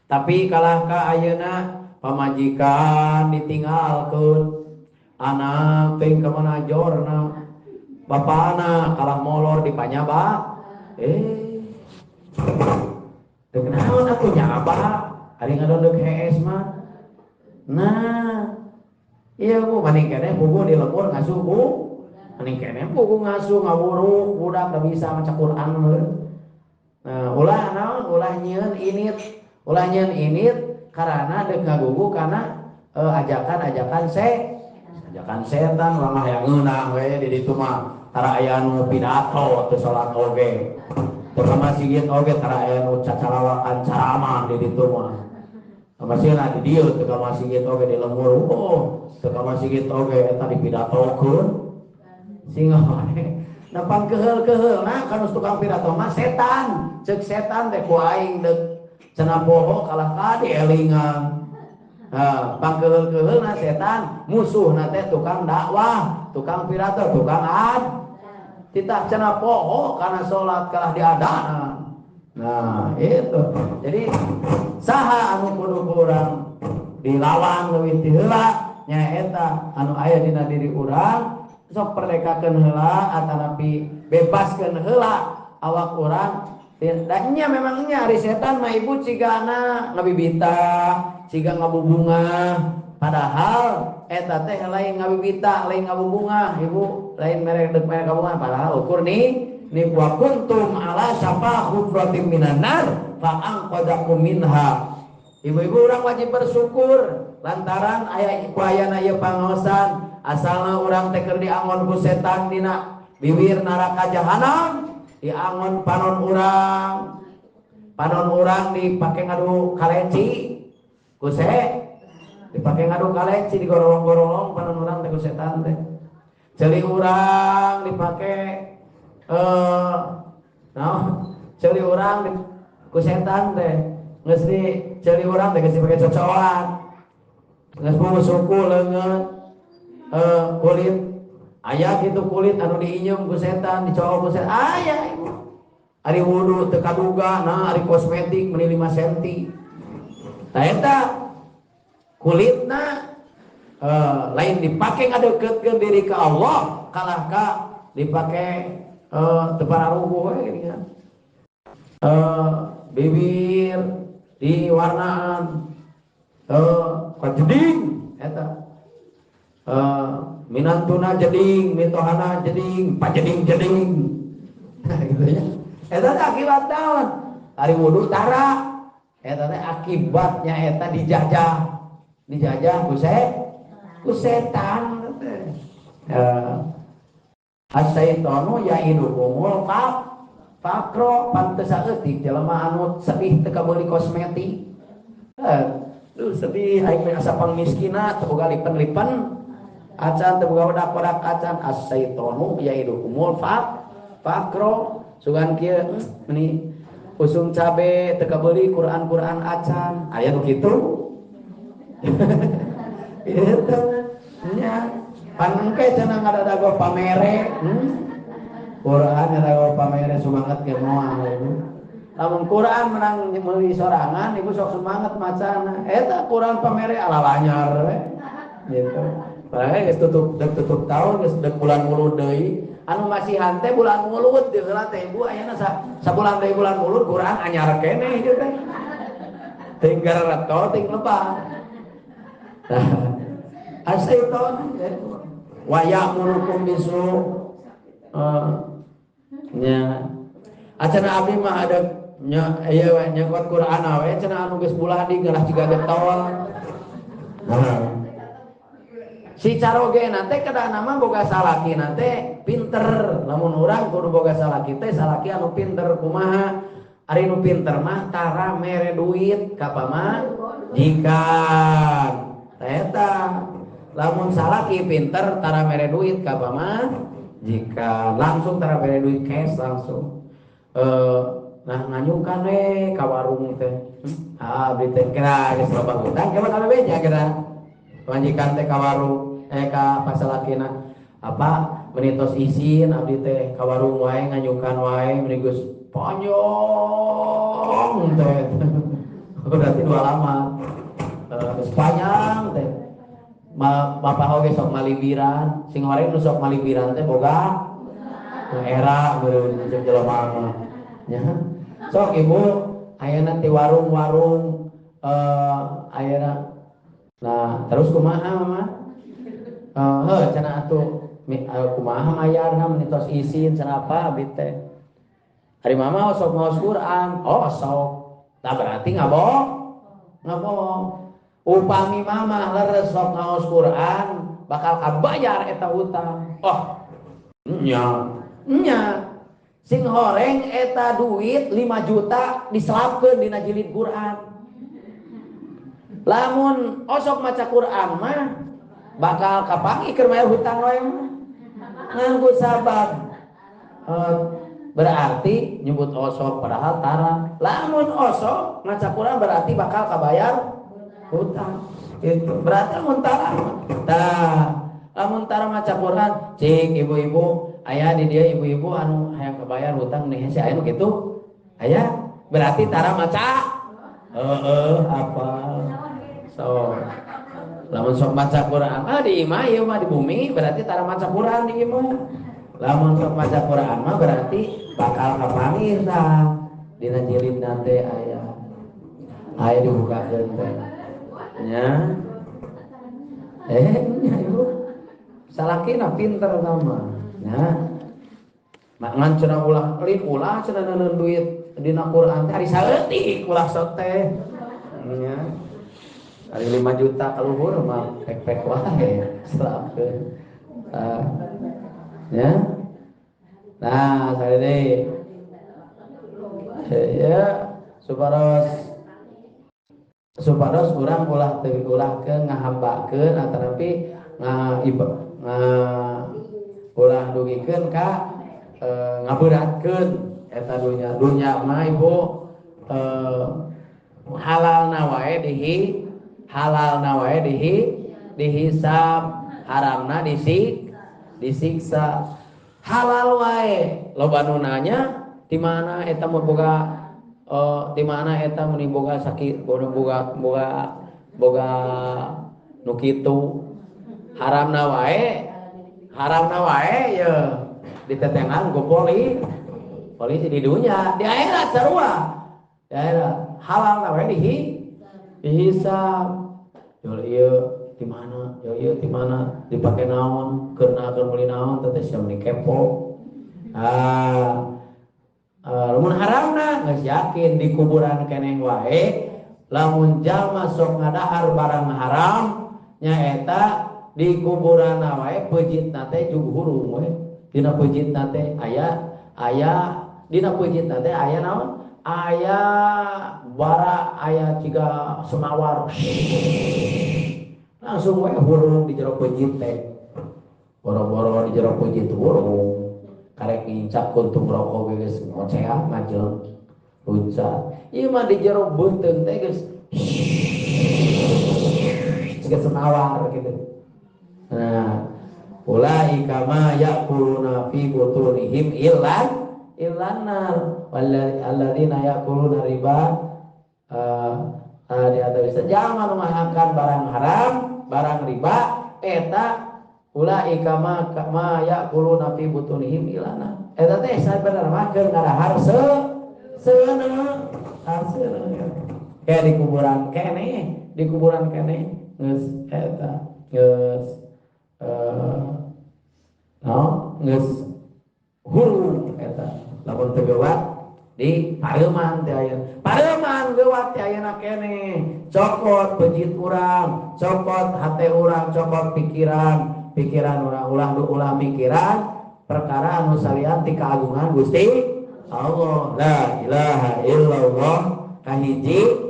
Tapi kalah ka ayeuna pamajikan ditinggalkeun, anak teh ka mana jorna, bapana kalah molor dipanyabak. Teu naon atuh nyabak, ari ngadondek hees mah. Nah, ieu bu maning keneh puguh di lembur ngasuh bu. Maning keneh puguh ngasuh ngawuruk budak teu bisa maca Quran meureun. Nah, ulah naon ulah nyieun init, ulah nyieun init karena deuk ngagugu kana ajakan-ajakan ajakan setan urang mah hayang ngeunah we di ditu mah tara aya nu pidato teu salat oge. Teu ka masjid oge tara aya nu cacarawakan ceramah di ditu mah. Masihna di dieu teu ka masjid oge di lembur, oh teu ka masjid oge eta dipidatokeun. Sing wae. Napang keheul-keheulna kana tukang pidato mah setan. Ceuk setan teh ku aing deuk cenah poho kalah ka dielingan. Nah, pangkeheul-keheulna setan, musuhna teh tukang dakwah, tukang pidato, tukang ad. Titah cenah poho kana salat kalah diadana. Nah, itu. Jadi saha anu kudu urang dilawan leuwih ti heula nyaeta anu aya dina diri urang sok perdekakeun heula atanapi bebaskeun heula awak urang. Dan nya memang nya ari setan mah ibu cigana ngabibita, ciga ngabubunga. Padahal eta teh lain ngabibita, lain ngabubunga, ibu lain merek deuk merek ngabubunga padahal ukur nih ni wa kuntum ala syafa hufratin minan nar fa anqadakum minha. Ibu-ibu urang wajib bersyukur lantaran aya ku ayana ieu pangaosan asalna urang teh keur diangon ku setan dina bibir neraka jahanam. Diangon panon urang dipake ngadu kaleci ku dipake ngadu kaleci digorolong-gorolong panon urang teh ku setan teh. Ceuli urang dipake ceuli urang ku setan teh geus di ceuli urang teh geus dipake cocoan geus bubu suku leungeun kulit aya kitu kulit anu diinyum ku setan, dicowok ku setan. Aya ibu. Ari wudu teu kaduga, nah ari kosmetik meuni 5 senti. Tah eta kulitna lain dipake ngadeukeutkeun diri ka Allah, kalah ka dipake teu pararuguh we geuningan. Bibir diwarnaan kajeding eta. Minantuna jeding, mitohana jeding, pajeding-jeding. Nah, gitu ya. Eta teh akibat naon? Ari wudu tara. Eta teh akibatnya eta dijajah. Dijajah ku setan teh. Asyaitonu ya'idukumul faqra pantes saeutik jelema anu sedih teu kabeuli kosmetik. Duh sedih aing mah asa pangmiskina teu boga lipen-lipen. Acan teu boga wedak-wedak acan asyaitonu ya'idukumul faqra sugan kieu meni usum cabe teu kabeuli Quran-Quran acan aya nu kitu. Gitu nya panengke cenah ngadadago pamere. Quran ngadadago pamere semangat ge moal ibu. Lamun Quran menang meuli sorangan ibu sok semangat macana. Eta Quran pamere ala lanyar we. Gitu. Bae geus tutup dek tutup tahun geus dek bulan mulud deui. Anu masihan teh bulan mulud di heula teh ibu ayeuna sabulan deui bulan mulud Quran anyar keneh ieu teh. Tinggal reto ting lepas. Nah, asyaiton wa ya'murukum bisu nya acana abdi mah ada nya ieu we nyekot Quran we cenah anu geus bulah di gelah jiga getol. Si caroge nate kedana mah boga salaki nate pinter. Lamun urang kudu boga salaki teh salaki anu pinter kumaha? Ari nu pinter mah tara mere duit ka pamajikan. Eta lamun salaki pinter tara mere duit ka pamajikan, langsung tara mere duit cash langsung. Nah nganyukan we ka warung teh. Ah abdi teh kira geus loba hutang ke mana beja kira. Pamajikan teh ka warung ka pasalakina apa menitos isin abdi teh ka warung wae nganyukan wae meni geus panjang teh. Berarti dua lama. Geus panjang teh. Bapak oge sok malibiran, sing horeng nu sok malibiran teh boga era meureun jeung jelema mah. Nya. Sok ibu ayeuna ti warung-warung ayeuna. Nah, terus kumaha mama? Heuh cenah atuh kumaha mayarna meni tos isin cenah apa abdi teh. Ari mama sok ngaos Quran, oh sok. Nah berarti ngabohong. Ngabohong. Upami mama leres sok ngaos Quran bakal kabayar eta hutang. Oh. Nya. Nya. Sing horeng eta duit 5 juta diselapkeun dina jilid Quran. Lamun osok maca Quran mah bakal kapangi keur bayar hutang wae mah. Nganggo sabab. Berarti nyebut osok padahal tara. Lamun osok maca Quran berarti bakal kabayar hutang. Itu berarti lamun tara. Tah, lamun tara maca Quran, cik ibu-ibu, aya di dia ibu-ibu anu hayang kabayar hutang nih si aya nu kitu. Aya berarti tara maca. Heeh, apa? So, lamun sok maca Quran, ah di imah ieu mah di bumi berarti tara maca Quran di imah. Lamun sok maca Quran mah berarti bakal kapanggih tah. Dina jilidna teh aya. Aya dibukakeun teh. Nya. Nya ibu. Salakina pinter sama. Nya. Ngan cenah ulah lin ulah cenah neuneun duit dina Quran teh ari saeutik ulah sok teh. Nya. Ari 5 juta kaluhur mah pek-pek wae selapkeun. Ya. Nah, saya deh. Ya, supados urang ulah teu ulah ke ngahambakeun atanapi ulah dugikeun ka ngaberatkeun eta dunya. Dunya mah ibu halalna wae dihi halalna wae dihi dihisab, haramna disiksa. Halal wae loba nu nanya di mana eta mun boga di mana eta mun boga sakit boga boga boga nu kitu. Haramna wae ye ditetengan ku polisi di dunya, di akhirat sarua. Di akhirat halalna wae dihisab. Yo ieu di mana? Yo ieu di mana? Dipake naon? Keuna keur meuli naon? Teh sia meuni kepo. Lamun haramna geus yakin di kuburan keneh wae, lamun jalma sok ngadahar barang haram nyaeta di kuburan wae peujitna teh jug hurung we. Dina peujitna teh aya dina peujitna teh aya naon? Aya bara, aya ciga semawar. Langsung we hurung di jero peujit teh. Boro-boro di jero peujit hurung. Karek ngincak kuntung rokok geus ngoceak ngajeng luncat. Ieu mah di jero beuteung teh geus Geus nawar gitu. Nah, ulaika ma ya'kuluna fi butunihim illa illannar walladzina ya'kuluna riba di atas jangan memakan barang haram, barang riba eta ulaika ma ya'kuluna fi butunihim ilana. Eta teh sabenerna mah keur ngadahar seuneu haseuneu. Kayak di kuburan keneh, di kuburan keneh geus eta geus geus hurung eta lamun teu geuwat di pareuman teh aya. Pareuman geuwat teh ayeuna keneh. Cokot pejit urang, cokot hate urang, cokot pikiran, pikiran urang ulah ulah mikiran perkara anu salian ti kagungan Gusti Allah. La ilaha illallah kahiji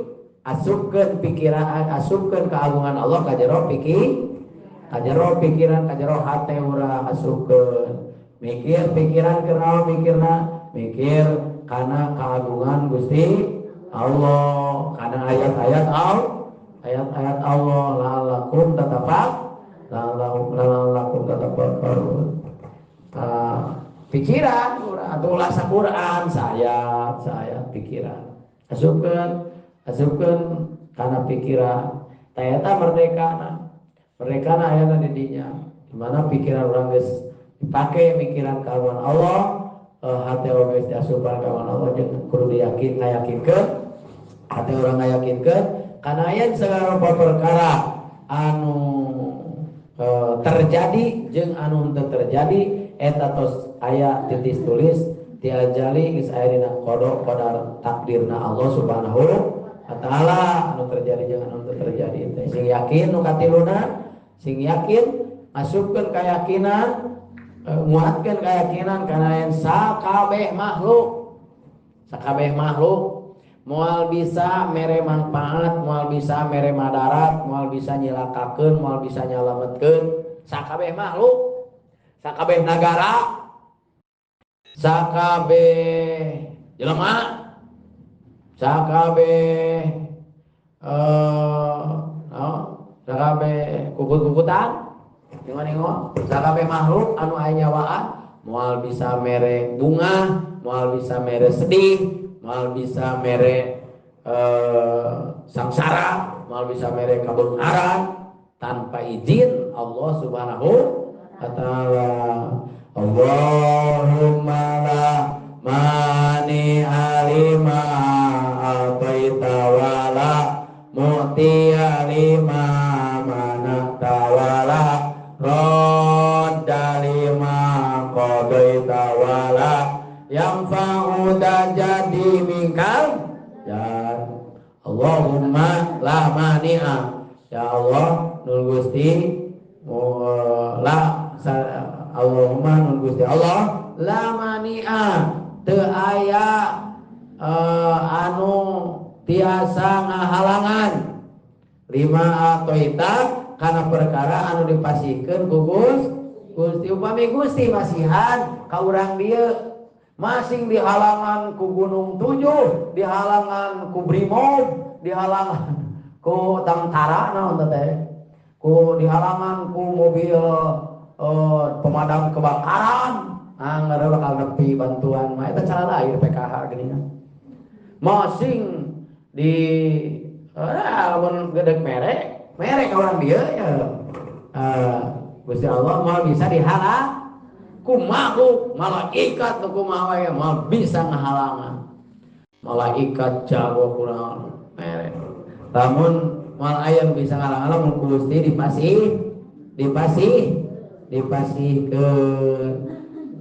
asupkeun pikiran, asupkeun keagungan Allah ka jero pikir, ka jero pikiran, ka jero hate urang asupkeun. Mikir pikiran keur naon mikirna? Mikir kana keagungan Gusti Allah, kana ayat-ayat Allah, ayat-ayat Allah la'allakum tatafak, la'allakum tatafakkarun. Pikiran atau ulah Quran saya pikiran. Asupkeun, asupkeun kana pikiran. Tah eta merdekana. Merdekana ayana di dinya. Di mana pikiran urang geus dipake mikiran kagungan Allah, hate oge geus diasupan kagungan Allah jeung kudu diyakin ngayakinkeun, hate urang ngayakinkeun kana aya sagala rupa perkara anu terjadi jeung anu henteu terjadi eta tos aya titis tulis ti ajali geus aya dina qada qadar takdirna Allah Subhanahu wa taala anu terjadi jeung anu henteu terjadi teh sing yakin nu katiluna sing yakin asupkeun kayakinan nguatkeun keyakinan kana yen sakabeh makhluk moal bisa mere manfaat, moal bisa mere madarat, moal bisa nyilakakeun, moal bisa nyalametkeun sakabeh makhluk, sakabeh nagara, sakabeh jelema, sakabeh sakabeh kukut-kukutan, ningo-ningo, sakabeh makhluk anu aya nyawaan moal bisa mere bunga, moal bisa mere sedih, moal bisa mere sangsara, moal bisa mere kabeungharan tanpa izin Allah Subhanahu wa taala. Allahumma la mani'a lima a'taita wa la mu'tiya lima mana'ta wa la radda lima qadaita wa la yanfa'u jadi mingkal ya. Allahumma la mani'a, ya Allah nun Gusti la Allahumma nun Gusti Allah la mani'a teu aya anu tiasa ngahalangan lima atoita kana perkara anu dipasihkeun ku Gusti. Upami Gusti masihan ka urang dieu masing dihalangan ku Gunung Tujuh, dihalangan ku Brimob, dihalangan ku tentara naon teh, ku dihalangan ku mobil pemadam kebakaran, anggar bakal nepi bantuan mah eta calana air PKH geuningan. Masing di lamun gedeg merek, merek ka urang dieu ya. Gusti Allah moal bisa dihalang ku makhluk, malaikat nu kumaha wae moal bisa ngahalangan. Malaikat jago kurang merek. Lamun moal aya bisa ngahalangan lamun ku Gusti dipasihkeun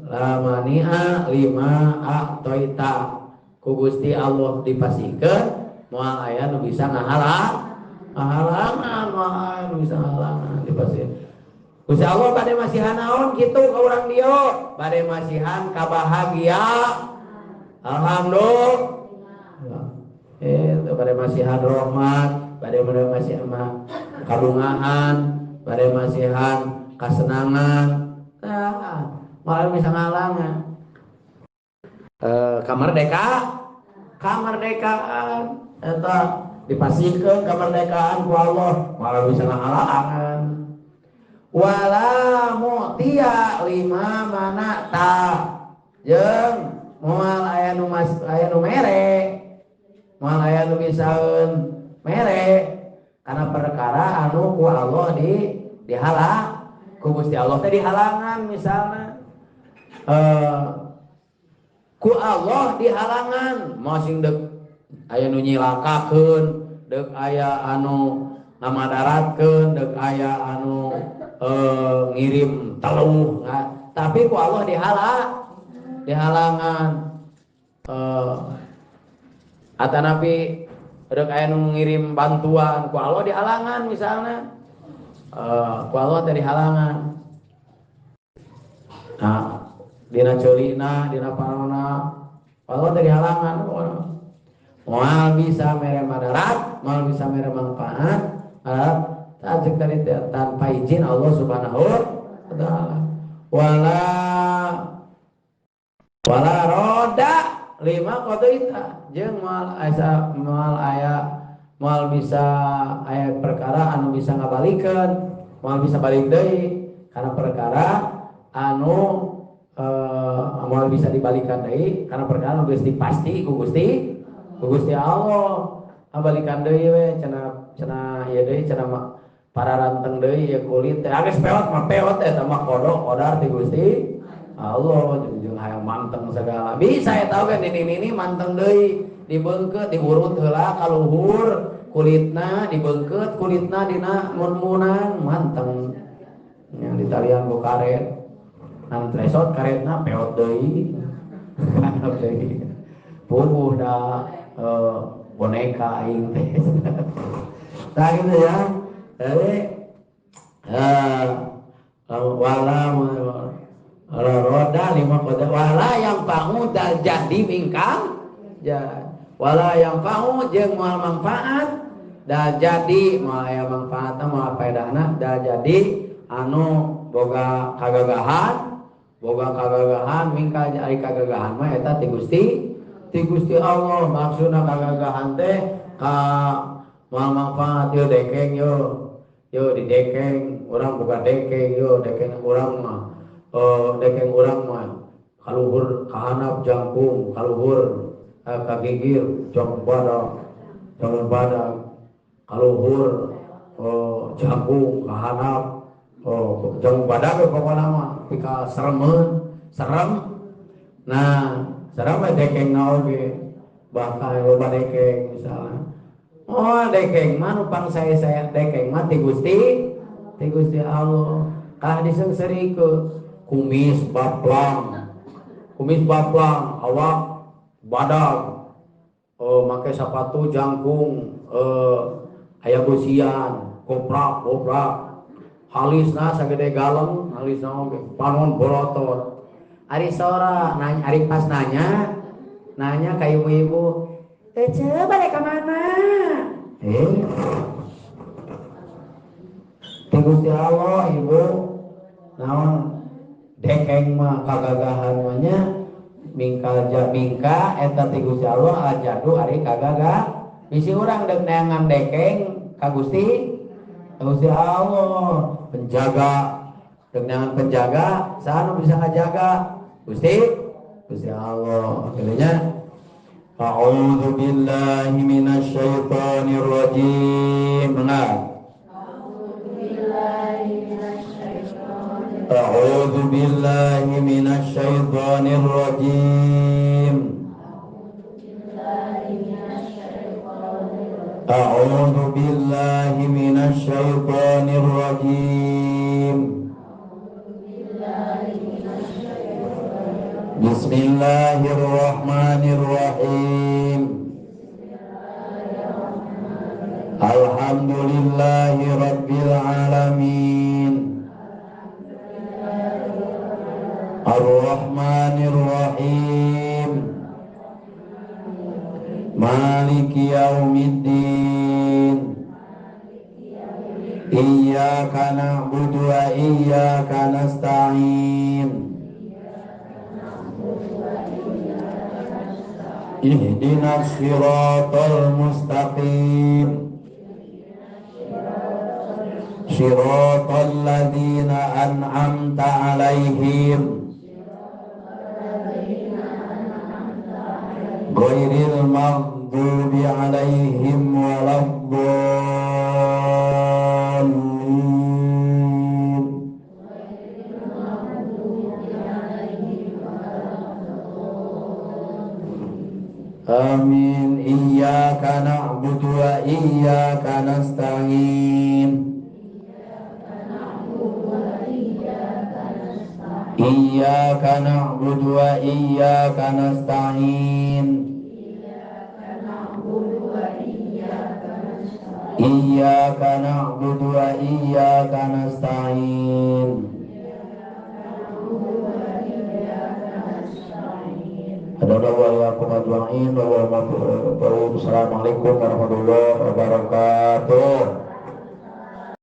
la mani'a lima a'taita ku Gusti Allah dipasihkeun moal aya nu bisa ngahalangan, moal aya nu bisa ngahalangan dipasihkeun. Gusti Allah bade masihan naon kitu ka urang dieu, bade masihan kabahagia. Alhamdulillah. Itu bade masihan rahmat, bade masihan kabungahan, bade masihan kasenangan. Nah, moal bisa ngalangan. Kamerdekaan eta Dipasihkeun kemerdekaan ku Allah malah bisa ngahalangan. Wala mu'tiya lima manata jeung moal aya nu mas aya nu mere moal aya nu bisaeun mere karena perkara anu ku Allah di dihalang ku Gusti Allah teh dihalangan misalna ku Allah dihalangan masing deuk aya nu nyilakakeun deuk aya anu ngamadaratkeun deuk aya anu ngirim teluh nah, tapi ku Allah dihalangan atanapi deuk aya nu ngirim bantuan ku Allah dihalangan misalna ku Allah teh dihalangan. Nah, dina ceulina, dina panona ku Allah teh dihalangan. Moal bisa mere madarat, moal bisa mere manfaat, tajek tadi tanpa izin Allah Subhanahu wa taala. Wala roda lima qadaita jeung moal asa moal aya moal bisa aya perkara anu bisa ngabalikeun, moal bisa balik deui karena perkara anu moal bisa dibalikan deui karena perkara anu geus dipasti ku Gusti Gusti Allah. Balikan deui we cenah cenah ieu deui cenah para ranteng deui ieu kulit teh geus peot mah peot eta mah kodok kodar ti Gusti Allah jeung hayang manteng segala bisa eta oge nini-nini manteng deui dibeungkeut diurut heula ka luhur kulitna dibeungkeut kulitna dina mun-munan manteng nya ditalian ku karet nan tresot karetna peot deui kanap deui puguh da boneka aing teh. Nah gitu ya. Jadi wala roda lima kota wala yang pangu dal jadi mingkang ja wala yang pangu jeung moal manfaat da jadi moal aya manfaatna moal faedahna da jadi anu boga kagagahan mingkal ari kagagahan mah eta ti Gusti Allah. Maksudna kagagahan teh ka moal manfaat ieu dekeng yo yo di dekeng urang boga dekeng yo dekeng urang mah dekeng urang mah kaluhur kahanap jangkung kaluhur kagigir jong badak kaluhur jangkung kahanap jong badak pokona mah pika seremeun serem. Nah serem we dekeng na oge bahkan loba dekeng misalnya. Oh dekeng mah nu pang saya dekeng mah ti Gusti Allah kalah diseungseurikeun kumis baplang awak badag make sepatu jangkung aya busian koprak halisna sagede galeng halisna oge panon bolotot. Ari sora nanya ari pas nanya ka ibu-ibu ceu balik ka mana ti Gusti Allah ibu naon dekeng mah kagagahan mah nya mingkal ja mingka eta ti Gusti Allah ajadu ari kagagah bisi urang deuk neangan dekeng ka Gusti Allah penjaga deuk neangan penjaga saha nu bisa ngajaga Gusti Allah. Akhirnya a'udzu billahi minasyaitonir rajim. Nah, a'udzu billahi minasyaitonir rajim. A'udzu billahi minasyaitonir rajim. Bismillahirrahmanirrahim. Alhamdulillahi rabbil alamin. Ar-Rahmanir-Rahim. Maliki yaumiddin. Iyyaka na'budu wa iyyaka nasta'in. Ihdinas siratal mustaqim. Siratal ladzina an'amta 'alaihim ghairil maghdubi 'alaihim waladdallin. Amin. Iyyaka na'budu wa iyyaka nasta'in. Iyyaka na'budu wa iyyaka nasta'in. Iyyaka na'budu wa iyyaka nasta'in. Assalamualaikum warahmatullahi wabarakatuh.